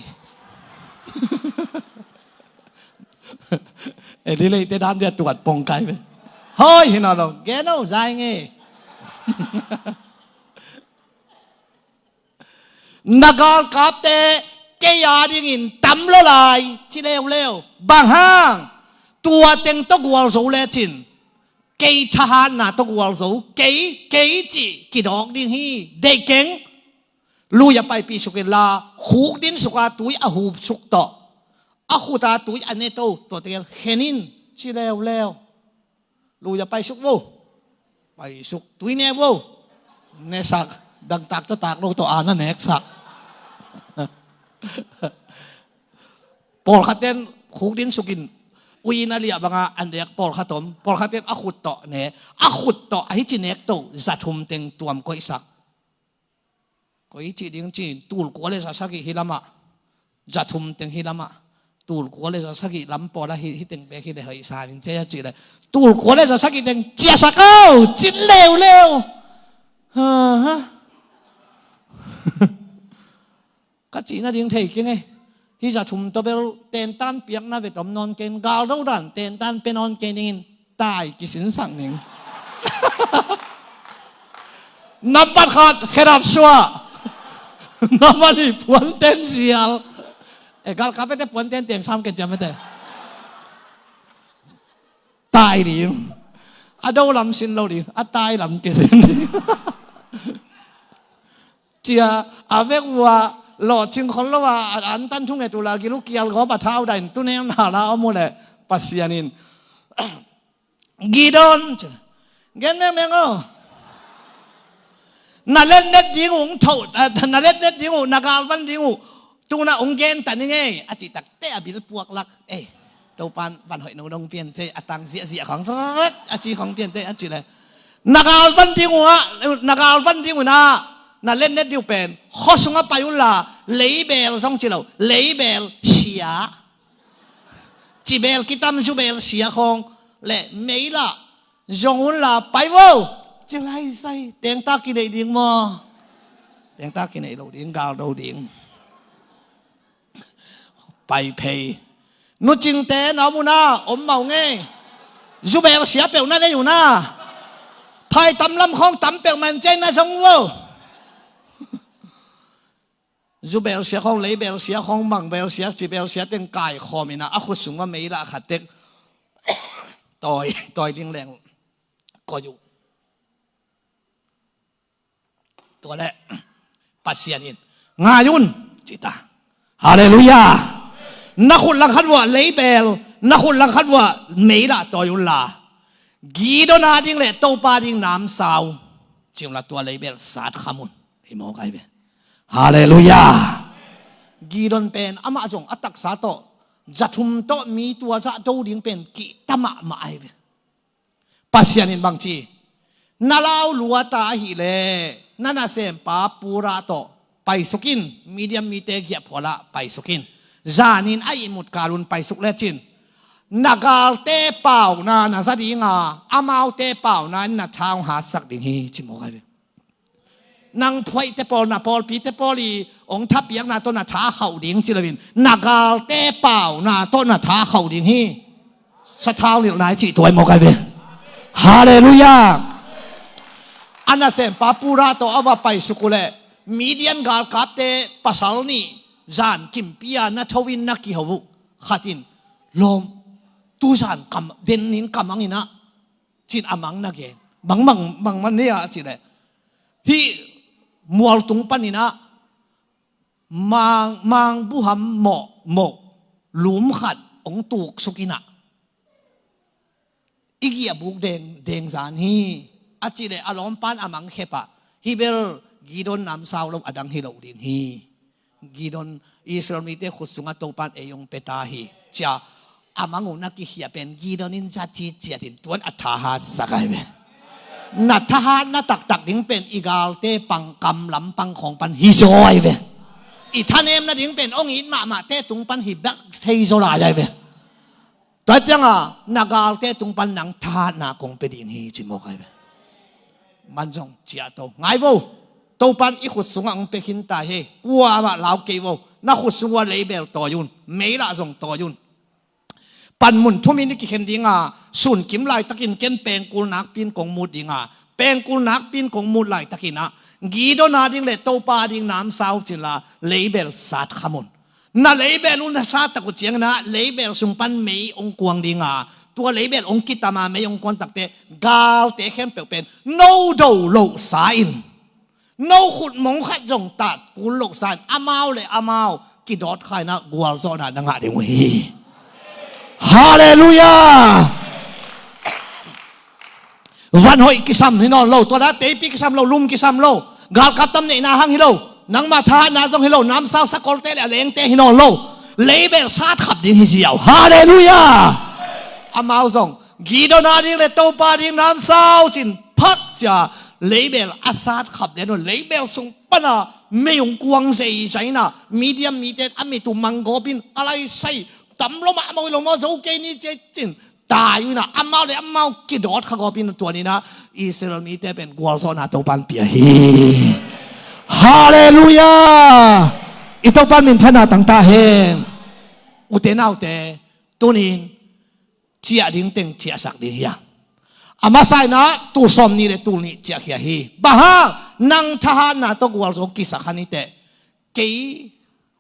E di leite dan dia tuat pong kai be. Hoi hina lo geno zai nge. Na galkapte kei a dingin tam lo lai ci leuleu. Bang hang? Tua teng tawh gualzo lecin kei thahatna tawh gualzo kei kei cih kidawk ding hi. Deih keng. Lui a paipih suk inla khuk din suka tui a hup suk tawh a khuta tui a neto tuate khen in ci leuleu. Lui a pai suk vo. Pai suk tui ne vo. Nesak dangtak tawh tak lo tawh a na neksak. Pawlkhatten khuk din sukin ui na liah banga a nek pawlkhat om. Pawlkhatten a khut tawh ne a khut tawh a hici nek to zathum teng tuam koihsak. Koi cih ding cin tul kua le za sagih hi lamah zathum teng hi lamah tul kua le za sagih lam pawla hi teng pek hi le hoi sanin cia cih le tul kua le za sagih teng ciasak au cin leuleu. Ka cihna ding thei keng e. Hi zathum tawh bel tentan piakna ve tom nawn keng galdo dan tentan pe nawn keng dingin tai kisinsak ning. Nampat khat khedap suah. Nampat ni puanten sial. E galkapte puanten teng sam ken ciamte. Tai ding. A do lam sin lo ding a tai lam kisin ding. Cia a vek ua lawhcing khol lo a an tan thunget ula gilukial gawp a thau dain tuneng na la om uh le Pasian in Gideon ci gen mengmeng aw. Na letnet ding uh ung tho na letnet ding uh na galvan ding uh tuna ung gen ta ning ei a cih takte a bil puak lak ei. Topan van hoih no dong pian cei a tang ziahziah khong a ci khong pian te a ci le na galvan ding uh ah na galvan ding uh na na letnet ding uh pen khuasung a pai unla leibel zong ci lo leibel sia cibel kitam zubel sia khong le meila zong unla pai vo. Ci lai sai tengta kineih ding maw? Tengta kineih lo ding galdo ding. Pai phei. Nucingte na om una om mau ngei. Zubel sia peuh na nei una. Phai tam lam khawng tam peuh man cei na zong vo. Zubel sia khawng leibel sia khawng mangbel sia cibel sia teng kai khawm ina a khut sungah mei lah khat tek tawi tawi ding leng koih uh. Tua le Pasian in ngai un cita. Halleluia. Na khut langkhat vuah leibel na khut langkhat vuah mei lah tawi unla Gideon a ding le Topa ding namsau ci unla tua leibel sat kham un. Hi mawk ai ve. Halleluia. Gideon pen amah zong a taksa tawh zathum tawh mi tua zah do ding pen kihta mahmah ai ve. Pasian in bangci na lau luata ahileh na nasempa Purah tawh paisuk in. Midian mite giahphualah paisuk in. Zanin a ihmut kalun paisuk lecin na galte pauna na za dinga amaute pauna in na tha hong hatsak ding hi ci mawk ai ve. Nang phuaihte pawl na pawlpite pawl i hong thapiakna tawh na tha khauh ding ci loin na galte pauna tawh na tha khauh ding hi. Sathau nilh nai cih tuai mawk ai ve. Halleluia. A nasempa Purah tawh a va paisuk uh leh Midian galkapte pasal nih zan kimpi a na tho in na kiho uh khatin lawm tuzan kam denin kamang inah cin a mang na gen mangmang mangman nia a cih leh hih mualtung paninah mang mang buham mawh mawh lum khat hong tuksuk inah i giahbuk deng dengzan hi a cih leh a lawmpan a mangkhepah hih bel Gideon namsau lo a dang hi lo ding hi. Gideon, Israel mite khut sungah Topan ei hong pia ta hi, ci-a a mang uh na kikhia pen Gideon in za citciat in tuan a thahatsak ahi ve. Na thahatna taktak ding pen i galte pang, kam lam pang khawng pan hi zaw ahi ve. I thanemna ding pen hong it mahmahte tung pan hi bek thei zaw lai ahi ve. Tua ciangah na galte tung pan nang thahatna kong pia ding hi, ci mawk ahi ve. Man zong ciah to. Ngai vo. Topan i khut sungah hong pia khin ta hi. Ua mah lau kei vo. Na khut sung ua leibel tawi un. Mei lah zong tawi un. Panmun thumin i kikhen dinga, sunkim laitakin ken pengkul nakpin kong mut dinga, pengkul nakpin kong mut laitakin ah, Gideon a ding le Topa a ding namsau cin la, leibel satkham un. Na leibel un na sat tak uh ciangin ah, leibel sung pan mei hong kuang dinga, tua leibel hong kitama mei hong kuang takte, galte khempeuh pen no do lohsa in, no khutmong khat zong tat kul lohsa in, amau le amau kidawt kha in ah gualzawhna na ngah ding uh hi. Halleluiah. Van hoih kisam hi nawn lo, tua dah teipi kisam lo, lum kisam lo, galkap tam neihna hang hi lo, nangmah thahatna zong hi lo, namsau sakolte le a lengte hi nawn lo, leibel satkhap ding hi ziau. Halleluiah. Amau zong Gideon a ding le Topa a ding namsau cin phak cia, leibel a satkhap lian un, leibel sung pana mei hong kuang zeizai in ah, Midian mite a mit uh manggawp in a laisai, tam lo mah, mawi lo maw, zo kei ni, ci-a cin tai uh in ah, amau le amau kidawt kha gawp in, tua ni in ah Israel mite pen gualzawhna Topan pia hi. Halleluiah. I Topan minthanna tang ta hen. Ute naute, tunin ciah ding teng ciahsak ding hi a, a masa in ah tul sawm nih le tul nih ciahkhia hi. Bang hang? Nang thahatna tawh gualzo kisa kha ni teh, kei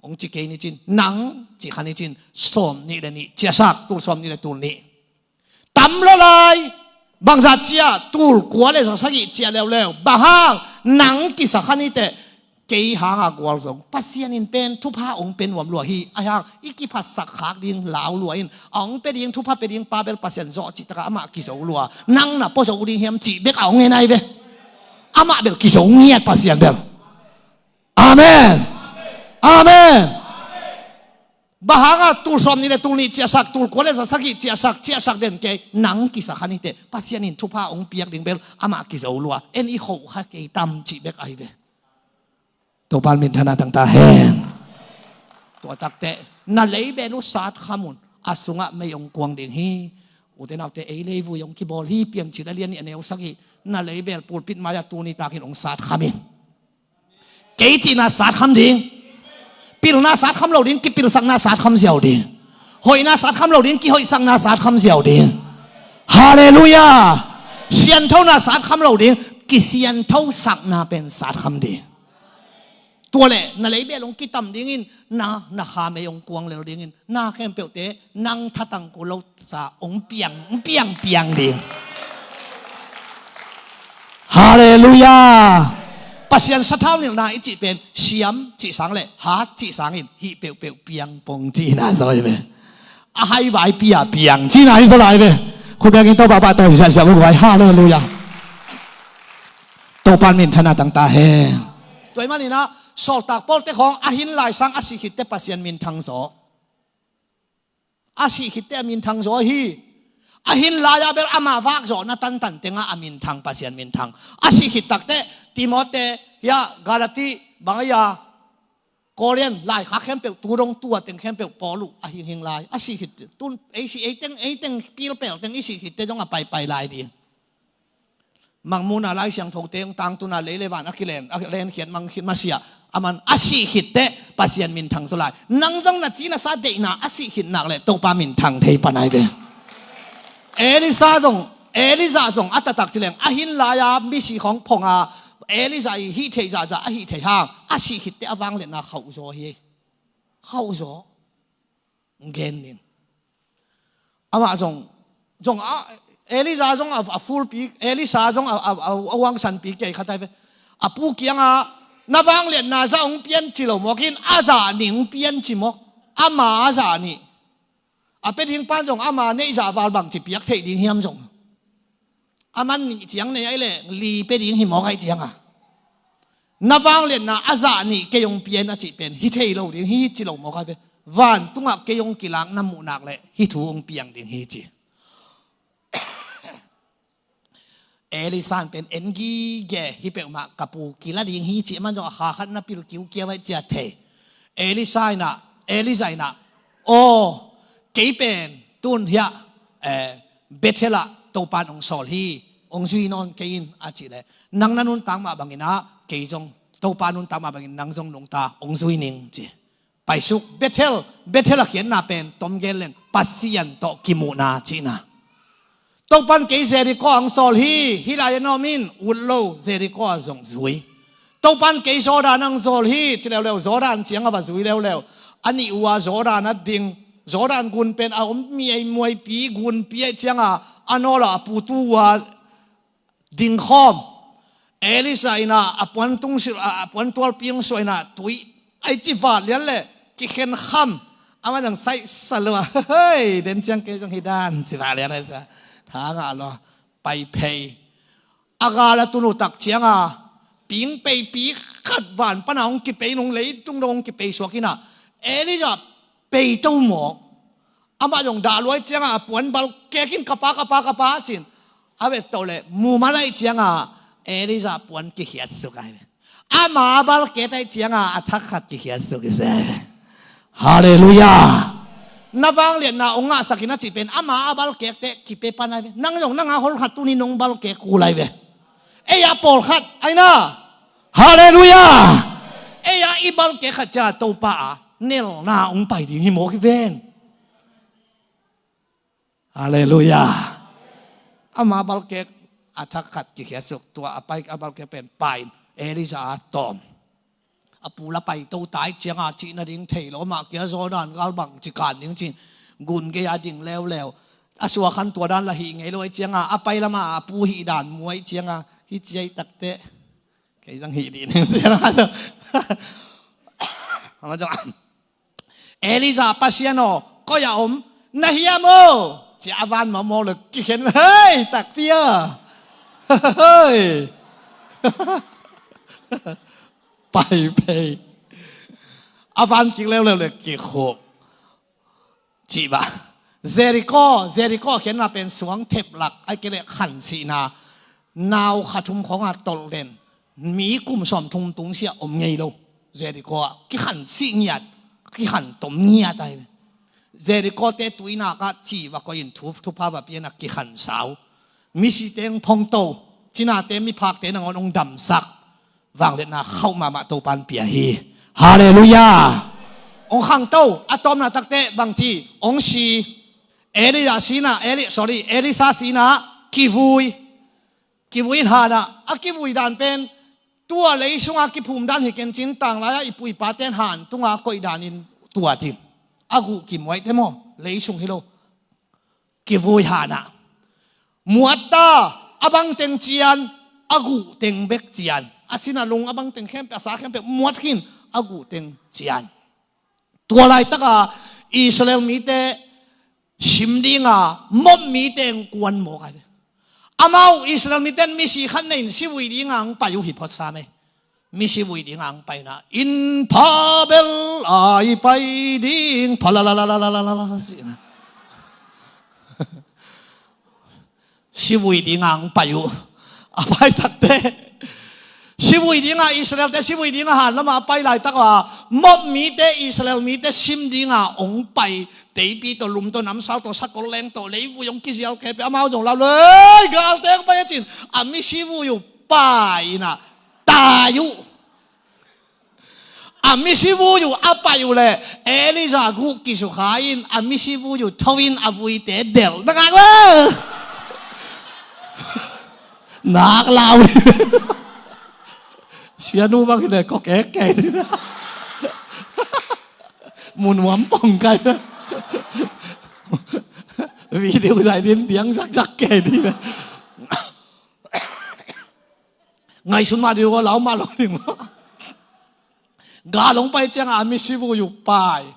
hong ci kei ni cin, nang ci kha ni cin, sawm nih le nih ciahsak, tul sawm nih le tul nih. Tam lo lai. Bangzah ciah? Tul kua le za sagih ciah leuleu. Bang hang? Nang kisa kha ni teh, kei hanga gualzo Pasian in pen thupha hong pia nuam lua hi. Ahi hang i kiphatsak khak ding lau lua in, a hong pia ding, thupha pia ding pa bel Pasian zawh cih takah amah kizo lua. Nang na pua zo ding hiam cih bek a hong ngen ahi ve. Amah bel kizo ngiat, Pasian bel. Amen. Amen. Bang hanga tul sawm nih le tul nih ciahsak, tul kua le za sagih ciahsak, ciahsak den kei, nang kisa kha ni teh, Pasian in thupha hong piak ding bel amah kizo lua. En i khoh kha kei tam cih bek ahi ve. Topan minthanna tang ta hen. Tua takteh na leibel uh satkham un, a sungah mei hong kuang ding hi. Ute naute, ei leivui hong kibawl hi, Piancil a lian nih a neu sagih. Na leibel pulpit mai-ah tuni takin hong satkham in. Kei cihna satkham ding. Pilna satkham lo ding, kipilsakna satkham ziau ding. Hoihna satkham lo ding, kihoihsakna satkham ziau ding. Halleluiah. Sianthona satkham lo ding, kisianthosakna pen satkham ding. Tua le na leibel hong kitam dingin, na, na kha mei hong kuang lel dingin, na khempeuhte nang thatang kul lo sa hong piang, hong piang piang ding. Halleluiah. Pasian sathau nilhna i cih pen siam cih sang le hat cih sangin hih peuhpeuh piang pong cihna zaw hi ve. A hai vai pia piang cihna hi zaw lai ve. Khut bengin Topa pahtawi siahsiah uh vai. Halleluiah. Topan minthanna tang ta hen. Tua ahih manin ah Sawltak Paul te khawng a hin lai sang a sih khitte Pasian minthang zaw. A sih khitte a minthang zaw hi. A hin lai-ah bel ama vak zawhna tantan tengah a minthang, Pasian minthang. A sih khit takteh Timote, hiah Galati, bang a hiah Korin, laikhak khempeuh, tu dong tua teng khempeuh Paul uh a hing hing lai. A sih khit tun ei sih, ei teng, ei teng pilpel teng i sih khitte zong a paipai lai ding. Mangmuhna Lai Siangthote hong tangtunna lei le van a kilen, a lenkhiat mang khit masiah, aman a sih khitteh Pasian minthang zaw lai. Nang zong na ci na sa deihna a sih khit nak le Topa minthang thei pan ai ve. Elisa zong, Elijah zong a taktak ci leng, a hin lai-a misi khawng phong a, Elijah i hih theih zahzah a hih theih hang a sih khitteh a vangliatna khauh zaw hi. Khauh zaw. Gen ning. Amah zong, zong a, Elijah zong a, a fulpi, Elisha zong a, a, a, a huangsanpi kei khat ai ve. A pu kiangah, na vangliatna zah hong pian ci lo mawk in, a zah ning pian ci mawk. Ama a zah nih. A pia ding pan zong ama neih zah val bang ci piak theih ding hiam zong. Aman nih ciang nei ai leh li pia ding hi mawk ai ciangah. Na vangliatna a zah nih kei hong pia in a cih pen hi thei lo ding hi ci lo mawk ai ve. Vantungah kei hong kilak na muhnak le hih thu hong piang ding hi ci. Elisa in pen en gige hi peuhmah ka pu kila ding hi ci, aman zong a kha khat na pil kiukiau ai cia thei. Elisa in ah, Elisa in ah, aw, kei pen tun hiah, eh, Bethel ah Topan hong sawl hi, hong zui nawn kei in a cih leh, nang na nuntak mah bangin ah kei zong Topa nuntak mah bangin nang zong nungta hong zui ning ci. Paisuk, Bethel, Bethel a khiatna pen tom gen leng Pasian tawh kimuhna cihna. Topan kei Jericho ang sawl hi, hih lai-ah na om in, ut lo, Jericho ah zong zui. Topan kei Jordan ang sawl hi ci leuleu, Jordan ciang a va zui leuleu. A nih uh a Jordan a ding, Jordan gun pen a om mi ei muaipi gunpi aih cianga a nawla a putu uh a dingkhawm. Elisa in ah a puan tung si, a, a puan tualpi hong suah in ah tui ai ci vat lian le kikhen kham. Amah dang saih sa lua. Hei, den ciang kei zong hi dan ci vat lian ai sa. Tha ngah lua. Pai phei. A gal a tun uh tak cianga ping peipi khat van pana hong kipei nung leitung dong hong kipei suak in ah Elisa pei to mawk. Amah zong dah luai cianga a puan bal kek in ka pa, ka pa, ka pa cin. A vet to le mumal ai cianga Elisa puan kikhiat suk ai ve. Ama a bal kek ai cianga a thak khat kikhiat suk i se ai ve. Halleluiah. Na vangliatna hong ngahsak in a cih pen ama a bal kekte kipe pan ai ve. Nang zong nang a hol khat tuni nong bal kek kul ai ve. Ei a pawlkhat ai na. Halleluiah. Ei a i bal kek khat cia Topa a nelna hong pai ding hi mawk hi ven. Halleluiah. Ama balkek a thak khat kikhiat suk, tua a pai a balkek pen pai in Elijah a tawm. A pu la pai to tai cianga cih nading thei lo, mah kia Jordan gal bang ci kan ding cin gun gei a ding leuleu. A suakhan tua dan la hih ngei lo ai cianga a pai lama a pu hih dan muai cianga hih ciai takte. Kei zang hih dih ning cianga. Ama zong Elijah Pasian aw, koi a om na hiam aw? Cia a van mawkmawk le kikhen, hei takpi a. Hei. Pai pei. A van kik leuleu le kikhuk. Cih bah. Jericho, Jericho a khiatna pen suang thep lak ai kei le khan sihna. Nau kha thum khawngah tolh den. Mi kum sawm thum tung sia om ngei lo. Jericho ah kikhan sih ngiat, kikhan tom ngiat ai. Jericho te tuinak ah ci va koih in thu, thupha va pian a kikhan sau. Misi teng phongto, cinate miphakte nangawn hong damsak. Vangliatna khauh mahmah Topan pia hi. Halleluiah. Hong khangto, a tawpna takte bangci hong si. Elijah sina, Eli, sorry, Elisha sina kivui. Kivui in hanah a kivui dan pen tua lei sunga kiphum dan hi kencin tanglai-ah i pu i paten han tunga koih danin tua ding. A guh kimuaite maw, lei sung hi lo. Kivui hanah muatta, a bangteng cian, a guhteng bek cian. A sinalung a bangteng khempeuh, a sa khempeuh muat khin, a guhteng cian. Tua laitaka Israel mite sim dinga Moab mite hong kuan mawk ai ve. Amau Israel mite in misi khat nei in sivui dinga hong pai uh hi phot sam ei. Misi vui dinga hong paina in pha bel ai pai ding pha la la la la la la la la. Sivui dinga hong pai uh. A pai takte sivui dinga, Israelte sivui dinga han lama a pai laitak a, Moab mite Israel mite sim dinga hong pai. Teipi tawh lum tawh namsau tawh sakol leng tawh leivui hong kizial kei pe amau zong lau lei galte hong pai a cin a misi vui uh pai inah tai uh. A misi vui uh a pai uh leh Elijah guh kisukha in a misi vui uh tho in a vuite delh na ngak le. Nak lau. Sianu bang hi le kok ek kei dih na. Munuam pong kai na. Video zai din diang zakzak kei dih na. Ngaihsun mah dih uh a lau mah lo ding maw. Gal hong pai ciangah a misi vui uh pai.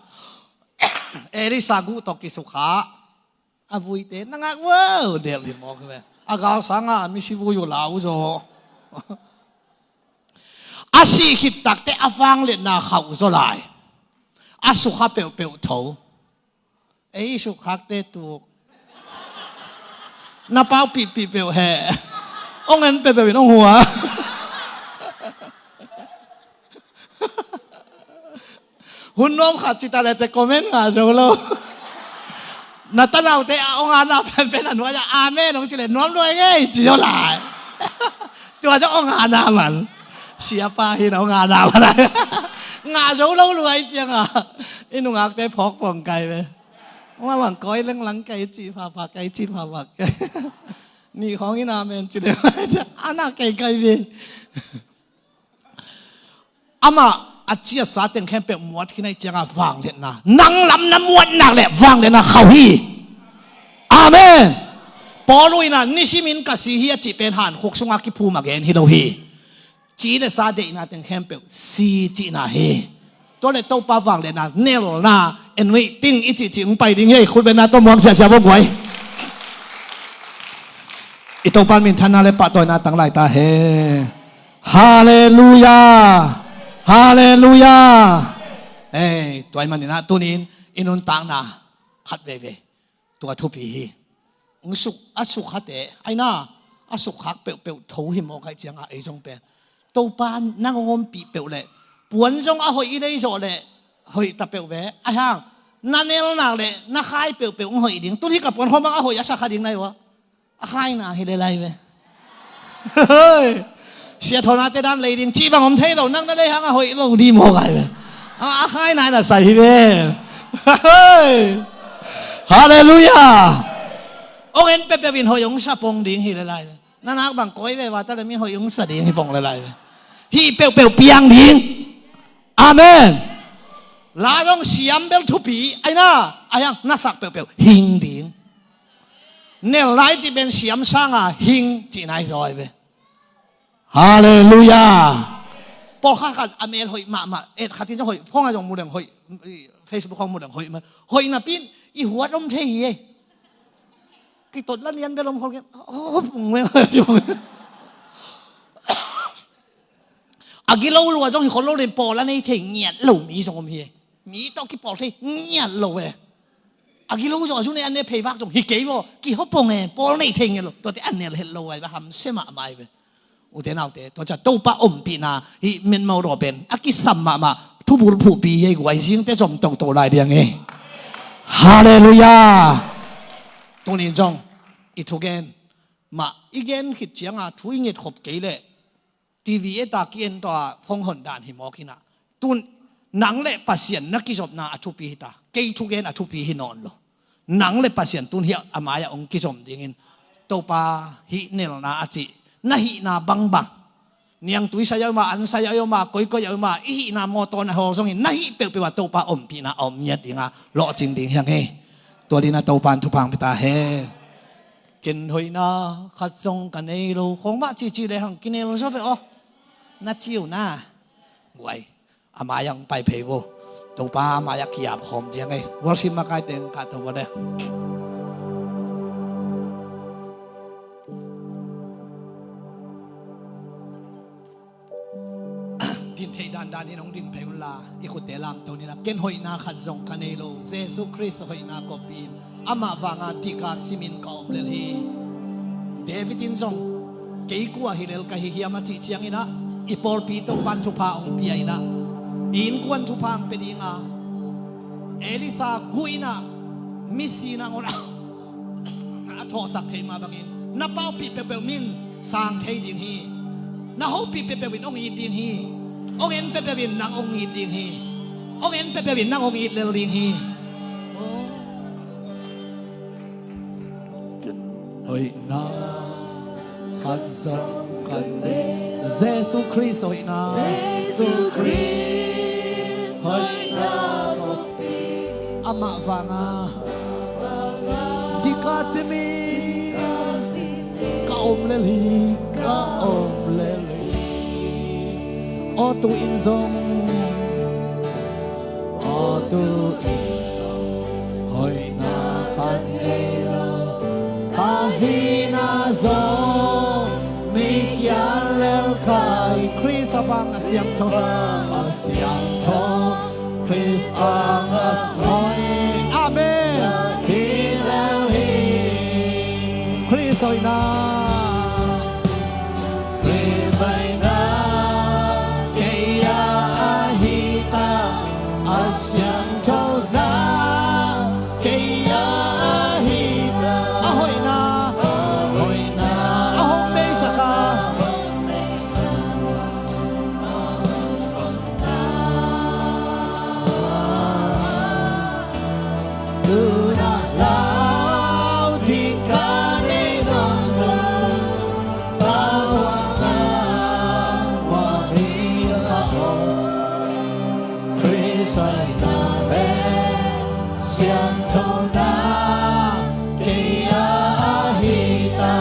Elisha guh tawh kisukha. A vuite na ngak uh a delh hi mawk hi ve. A gal sangah a misi vui uh lau zaw. A sih khit takte a vangliatna khauh zaw lai. A sukha peuhpeuh tho. Ei sukkhakte tuk. Na paupihpih peuh he. Ong en peuhpeuh in ong hua. Hun nuam khat cita lete comment ngah zo lo. Na tanaute a ong ana penpen a nuai a amen ong cile nuam luai ngei ci zo lai. Tua zo ong ana man. Siapa hi na ong ana man. Ngah zo lo luai cianga i nungakte phawk pong kai ve. Ong a bang koi lenglang kai ci phapha kai ci phapha kai. Ni khawng in amen cile ana kai kai ve. Amah a ciatsa teng khempeuh muat khin ahih cianga vangliatna nang lam na muat nak le vangliatna khauh hi. Amen. Paul uh inah nisimin ka si hi a cih pen hankhuk sunga kiphum a gen hi lo hi. Ci le sa deihna teng khempeuh si cihna hi. Tua le Topa vangliatna nelna en uh hi ting i cihcih hong pai ding hi. Khutbetna tawh muang siasia vo guai. I Topa minthanna le pahtawina tang lai ta he. Halleluia. Halleluia. Ei, tua ahih maninah tunin i nuntakna khat veve tua thupi hi. Hong suk a sukkhate aina a sukkhak peuhpeuh tho hi mawk ahih cianga ei zong pen Topa nang hong ompih peuh le puan zong a hoih i lei zawh le hoih ta peuh ve. Ahi hang na nelnak le na khai peuhpeuh hong hoih ding. Tun hi ka puan khawm bang a hoih a sakha ding nai uh a a khaina hi le lai ve. Siathawna te dan lei ding cih bang om thei lo nang na lei hang a hoih lo di mawk ai ve. A khaina na sai hi ve. Halleluia. Ong en peuhpeuh in hoih ong sa pong ding hi le lai ve. Na nak bang koi ve vata le min hoih ong sa ding hi pong le lai ve. Hih peuhpeuh piang ding. Amen. La zong siam bel thupi aina ahi hang na sak peuhpeuh hing ding. Nel lai cih pen siam sanga hing cih nai zaw ai ve. Halleluia. Pawlkhat khat a mel hoih mahmah et khatin zong hoih phone a zong mu leng hoih Facebook khawng mu leng hoih man hoih napi in i huat om thei hi ei. Kitot la nian bel om khol kian. A gilo lua zong hi khol lo le pawl a nei thei ngiat lo mi zong om hi ei. Mi tawh kipawl thei ngiat lo e. A gilo zong a zu nei an ne phei vak zong hi kei vaw kihopong e pawl nei thei ngiat lo tuate a nel het lo ai va hamse mahmah ai ve. Ute naute tua ca Topa ompihna hih menmo daw pen a kisam mahmah thubul phuhpi hi ei guai zingte zom toto lai diang e. Halleluia. Tunin zong i thugen mah i gen khit cianga thu i ngetkhop kei leh TV eta ki-en tawh a phone hon dan hi mawk hinah tun nang le Pasian na kizopna a thupi hita. Kei thugen a thupi hi nawn lo. Nang le Pasian tun hi a mai-ah hong kizom dingin Topa hih nelna a cih na hihna bangbang niangtui sai a um a an sai a um a koikoi a um a i hihna mawtaw na hawl zongin na hih peuhpeuh ah Topa ompihna a om ngiat dinga lawhcing ding hiang hi. Tua dinga Topa in thupha hong pia ta hen. Ken hoihna khat zong ka nei lo khong mah cici le hang kinel zaw ve aw. Na ci uh na guai. A mai-ah hong pai phei vo. Topa a mai-ah ki-ap khawm ciang ei. Worship makaite hong kahto vo le. Din theih dandan in hong ding phei unla i khutte lamto nina ken hoihna khat zong ka nei lo. Jesu Khrist hoihna koppi in amah vanga dika simin ka om lel hi. David in zong kei kua hi lel ka hi hiam a cih cianginah i pawlpi Topan thupha hong pia inah i innkuan thupha hong pia dinga Elisa guh inah misi nangawn a thawhsak thei mah bangin na paupih peuhpeuh min sang thei ding hi. Na hopih peuhpeuh in hong it ding hi. Hong en peuhpeuh in nang hong it ding hi. Hong en peuhpeuh in nang hong it lel ding hi. Hoihna khat zong ka nei. Jesu Khrist hoihna. Jesu Khrist hoihna. Amah vanga dika simi ka om lel hi, ka om lel hi. Aw tu in zong, aw tu in zong hoihna ka nei lo. Ka hihna zong mi khial lel ka Khrist a vang a siangtho. Khrist a vang a hoih. Amen. Khrist hoihna. Khrist hoihna kei a ahi ta, a siangthona kei a ahi ta. A hoihna. A hoihna. A hong teisak a. Tuna lau ding ka nei nawn lo, a huang a huang in ka om. Khrist hoihna le siangthona kei a ahi ta.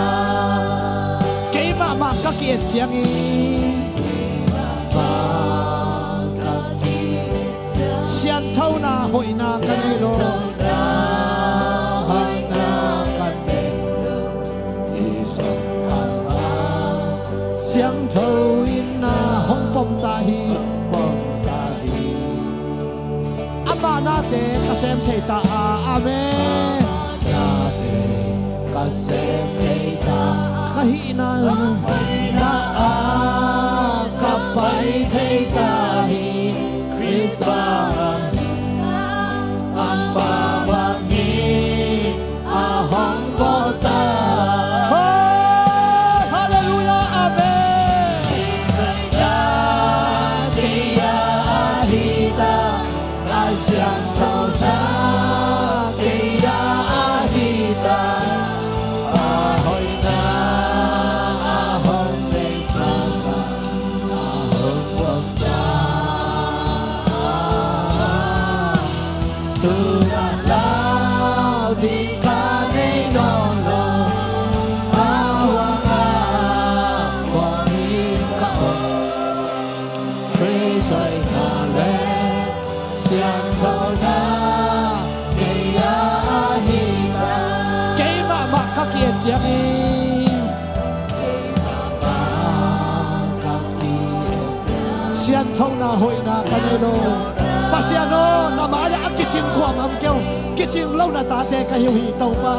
Keimah mah ka ki-et ciangin, keimah mah ka ki-et ciangin, sianthona hoihna ka nei lo. Sianthona hoihna ka nei lo. Hih sung amah siangtho in na hong pom ta hi. Hong pom ta hi. Amah nate ka sem thei ta a. Amen. Amah nate ka sem thei ta a. Ka hihna, ka hihna a ka pai thei ta hi. Khrist bang a, amah bangin a hong bawl ta. Oh, hallelujah, amen. Khrist hoihna kei a ahi ta, a siangthona kei a ahi ta, a hoihna a hong teisak a, a hong pom ta. Tuna lau ding ka nei nawn lo, a huang a huang in ka om. Khrist hoihna le siangthona kei a ahi ta. Keimah mah ka ki-et ciangin, keimah mah ka ki-et ciangin, sianthona hoihna ka nei lo. Pasian aw, na mai-ah a kicing kua om kei un. Kicing lo na tate ka hi uh hi, Topa.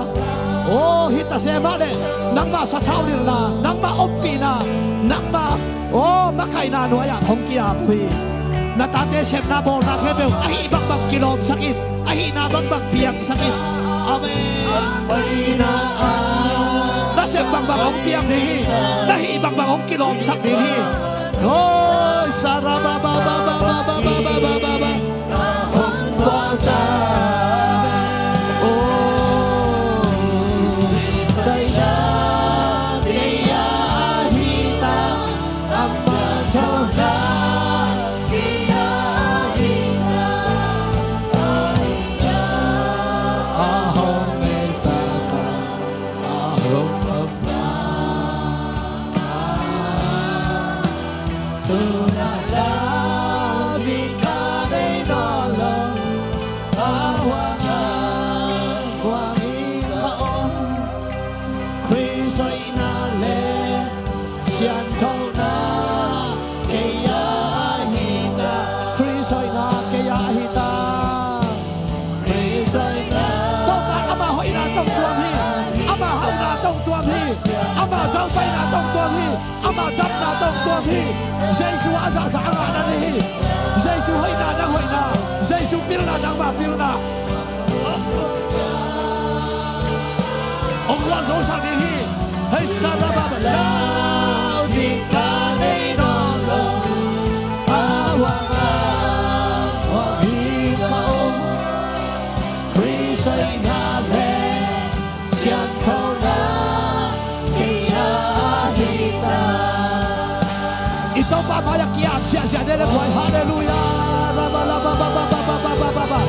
Aw, hi ta se mah leh nangmah sathau lilna, nangmah ompihna, nangmah, aw, makaihna nuai-ah hong ki-ap uh hi. Na tate sepna bawlna peuhpeuh ahih bangbang kilawmsak in, ahihna bangbang piangsak in. Amen. Na sep bangbang hong piang ding hi. Na hih bangbang hong kilawmsak ding hi. Oi, sarababababababababababa. Hong bawl ta. Oh, Khrist hoihna kei a ahi ta, a siangthona kei a ahi ta, a hoihna a hong teisak a, a hong pom ta. Tuna lau ding ka nei nawn lo, a huang a huang in ka om. Khrist hoihna le sianthona kei a ahi ta. Khrist hoihna kei a ahi ta. Khrist hoihna. Topa, ama hoihna tawh tuam hi. Ama hauhna tawh tuam hi. Ama daupaina tawh tuam hi. Ama dapna tawh tuam hi. Jesu a zahzah a ngah na nei hi. Jesu hoihna nang hoihna. Jesu pilna nangmah pilna. Hong gualzosak ding hi. Hei, sarababa, lau ding ka nei nawn lo. A huang a huang in ka om. Khrist hoihna le sianthona kei a ahi ta. I Topa mai-ah ki-ap ziahziah dele buai. Halleluiah. Raba, raba, raba, raba.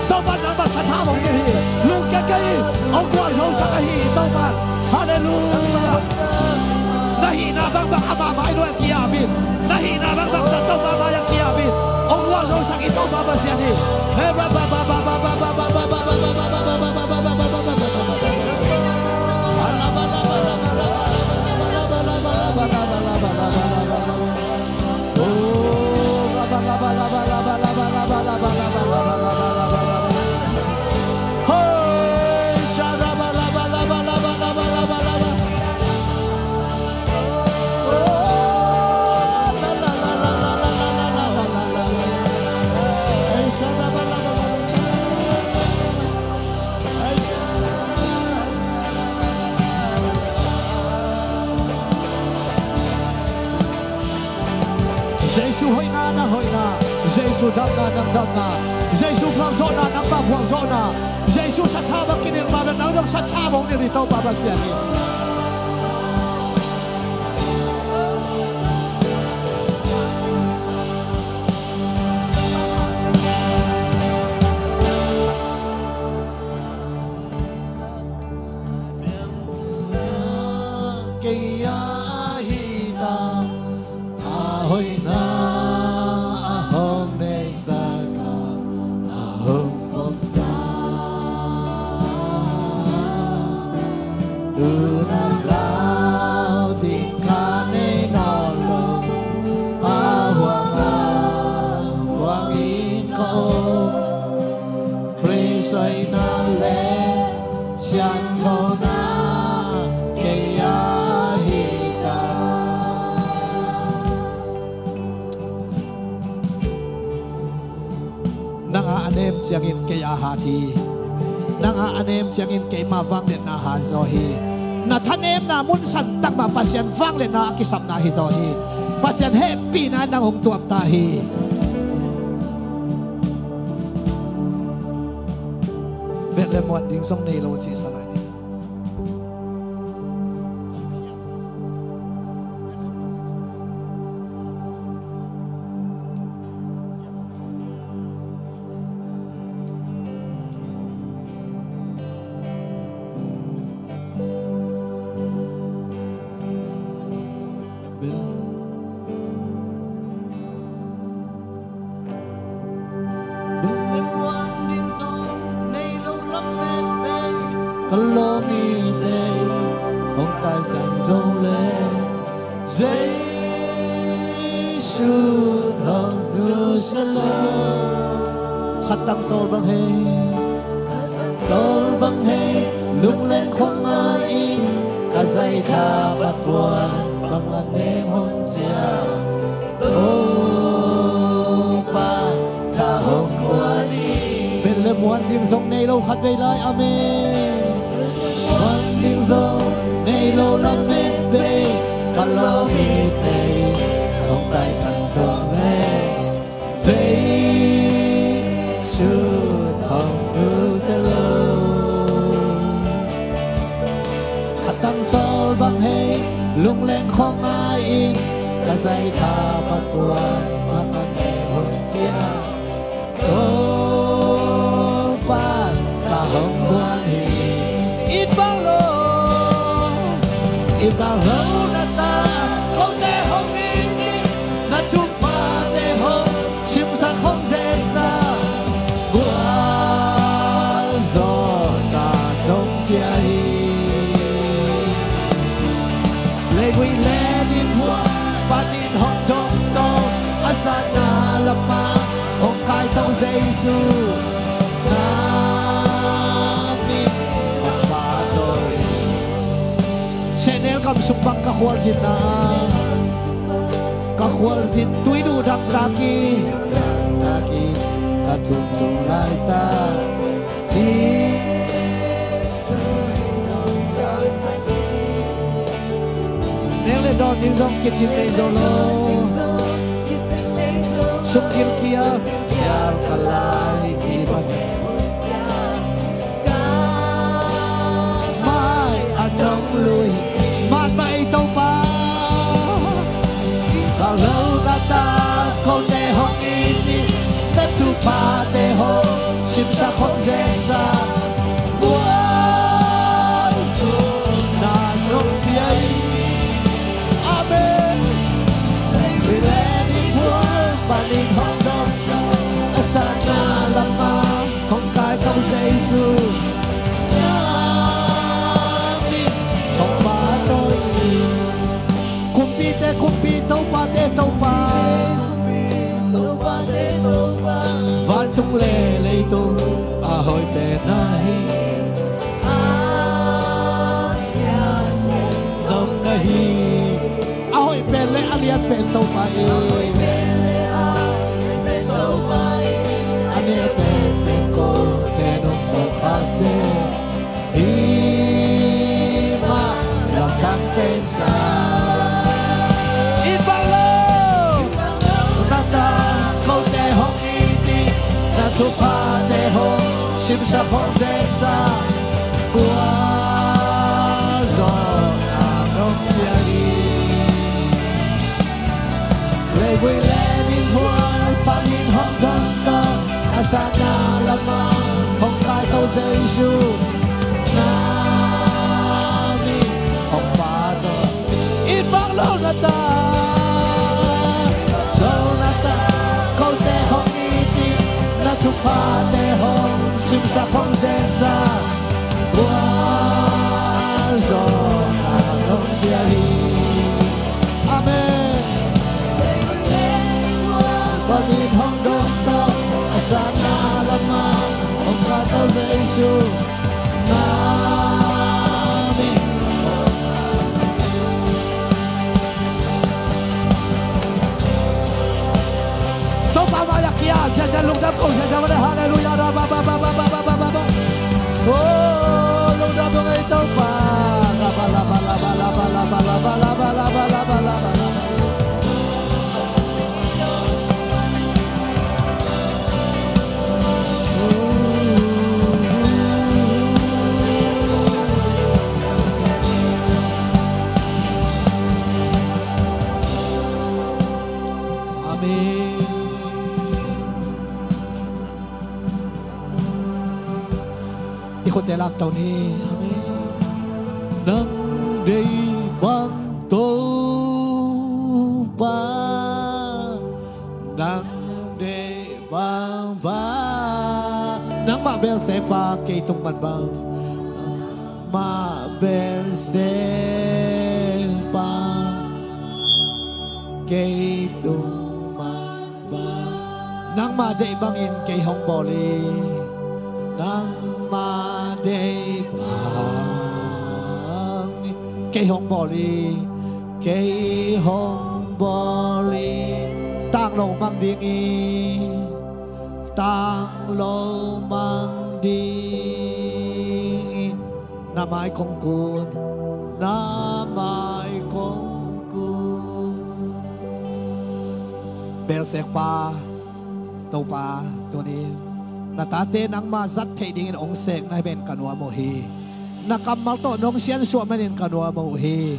Topa nangmah sathau hong nei hi. Lungkia kei, hong gualzosak ahi Topa. Halleluiah. Na hihna bangbang ama mai nuai-ah ki-ap in. Na hihna bangbang Topa mai-ah ki-ap in. Hong gualzosak i Topa Pasian hi. He, raba, raba, raba. Jesu hoihna, nang hoihna. Jesu damna, nang damna. Jesu phuakzawhna, nangmah phuakzawhna. Jesu sathau bang kinilh mah bangin nang zong sathau hong nilh hi, Topa Pasian hi. Kei a hi ta, a hoihna a hong neihsak a, a hong pom ta. Tu na kau ding kha nei nawn lo, a huang a huang in ka om. Khrist hoihna le siangthona kei a hi ta. Nang a a nem ciangin kei a hat hi. Nang a a nem ciangin keima vangliatna hat zaw hi. Na thanemna mun santak mah Pasian vangliatna a kisapna hi zaw hi. Pasian hehpihna nang hong tuam ta hi. Bethlehem muan ding zong nei lo cih sa lai ni. Bel, bel le muan ding zong nei lo lamet bei, ka lawmite hong taisan zong le Jesu hong nusia lo. Khat tang sawl bang hei, khat tang sawl bang hei, lungleng khong ngai in, ka zaitha pat puan bang a nem hun cia. Topa tha hong guan hi. Bethlehem muan ding zong nei lo khat vei lai, amen. Muan ding zong nei lo lamet bei, ka lawmite hong taisan zong le Jesu hong nusia lo. Khat tang sawl bang hei, lungleng khong ngai in, ka zaitha pat puan bang a nem hun cia. Topa tha hong guan hi. It bang lo, it bang lo na ta, kote hong it in, na thuphate hong simsak hong zetsak, gualzawhna nong pia hi. Leivui le dinhmuan panin hong dong to, a zatna lamah hong kai to Jesu, na min hong phat to hi. Sehnel gam sung bang ka khualzinna, ka khualzin tui duh dangtak hi, ka thum thum laitak. Nek le dawn ding zong kicing nei zo lo. Sum gilkial, kial ka lai kiban. Mai a dong lui, mat mai Topa. Bang lo na ta, kote hong it in, na thuphate hong simsak hong zetsak, gualzawhna nong pia hi. Amen. Leivui le dinhmuan panin hong dong, a zatna lamah hong kai to Jesu, na min hong phat to hi. Kumpite Kumpi, Topate Topa, vantung le leitung a hoih pen na hi. A lian pen zong na hi. A hoih pen le a lian pen Topa in, a neu pen pen kote nong phawk kha seh. Hih mah lamdang pen sa. It bang lo. Thuphate hong simsak hong zeksa, kua zaw na nong pia hi. Leivui le mipuan panin hong dong tawh, a satna lamah hong kaito Jesu, na min hong phat aw. It bang lo na ta, lo na ta, kote hong it in, na thuphate hong simsak hong zeksa, kua zaw na nong pia hi. Amen. Panin hong dong tawh, a satna lamah hong kaito Jesu, na min. Topa mai-ah kiam, ciacia lungdam ko, ciacia mane, halleluiah, ra ba ba ba. Oh, lungdam ko ei Topa. Ra ba la ba la ba la ba la ba la ba. Amen. I khutte lamto ni. Amen. Nang deih bang Topa, nang deih bang Pa, nangmah belsengpa kei tung man bang, mah belsengpa kei tung man bang. Nangmah deih bangin kei hong bawl hi. Nangmah deih bangin kei hong bawl hi. Kei hong bawl hi. Tang lo mang ding hi. Tang lo mang ding hi. Na mai kong kun, na mai kong kun. Belsengpa Topa, tuni-in na tate nangmah zat theih dingin hong sek na hi manin ka nuam uh hi. Na kammal tawh nong siansuah manin ka nuam uh hi.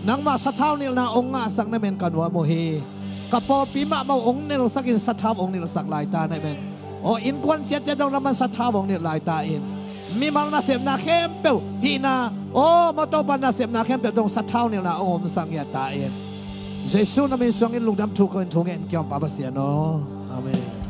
Nangmah sathau nilhna hong ngahsak na hi manin ka nuam uh hi. Ka pawlpi mahmah uh hong nelsakin sathau hong nilhsak laita na hi manin, aw, innkuan ciatciat dong laman sathau hong nilh laita in, mimal nasepna khempeuh, hihna, aw, mawtaw pan nasepna khempeuh dong sathau nilhna hong omsak ngiat ta in. Jesu na min suangin lungdam thu ko-in thu ngen kiam Pa Pasian aw. Amen.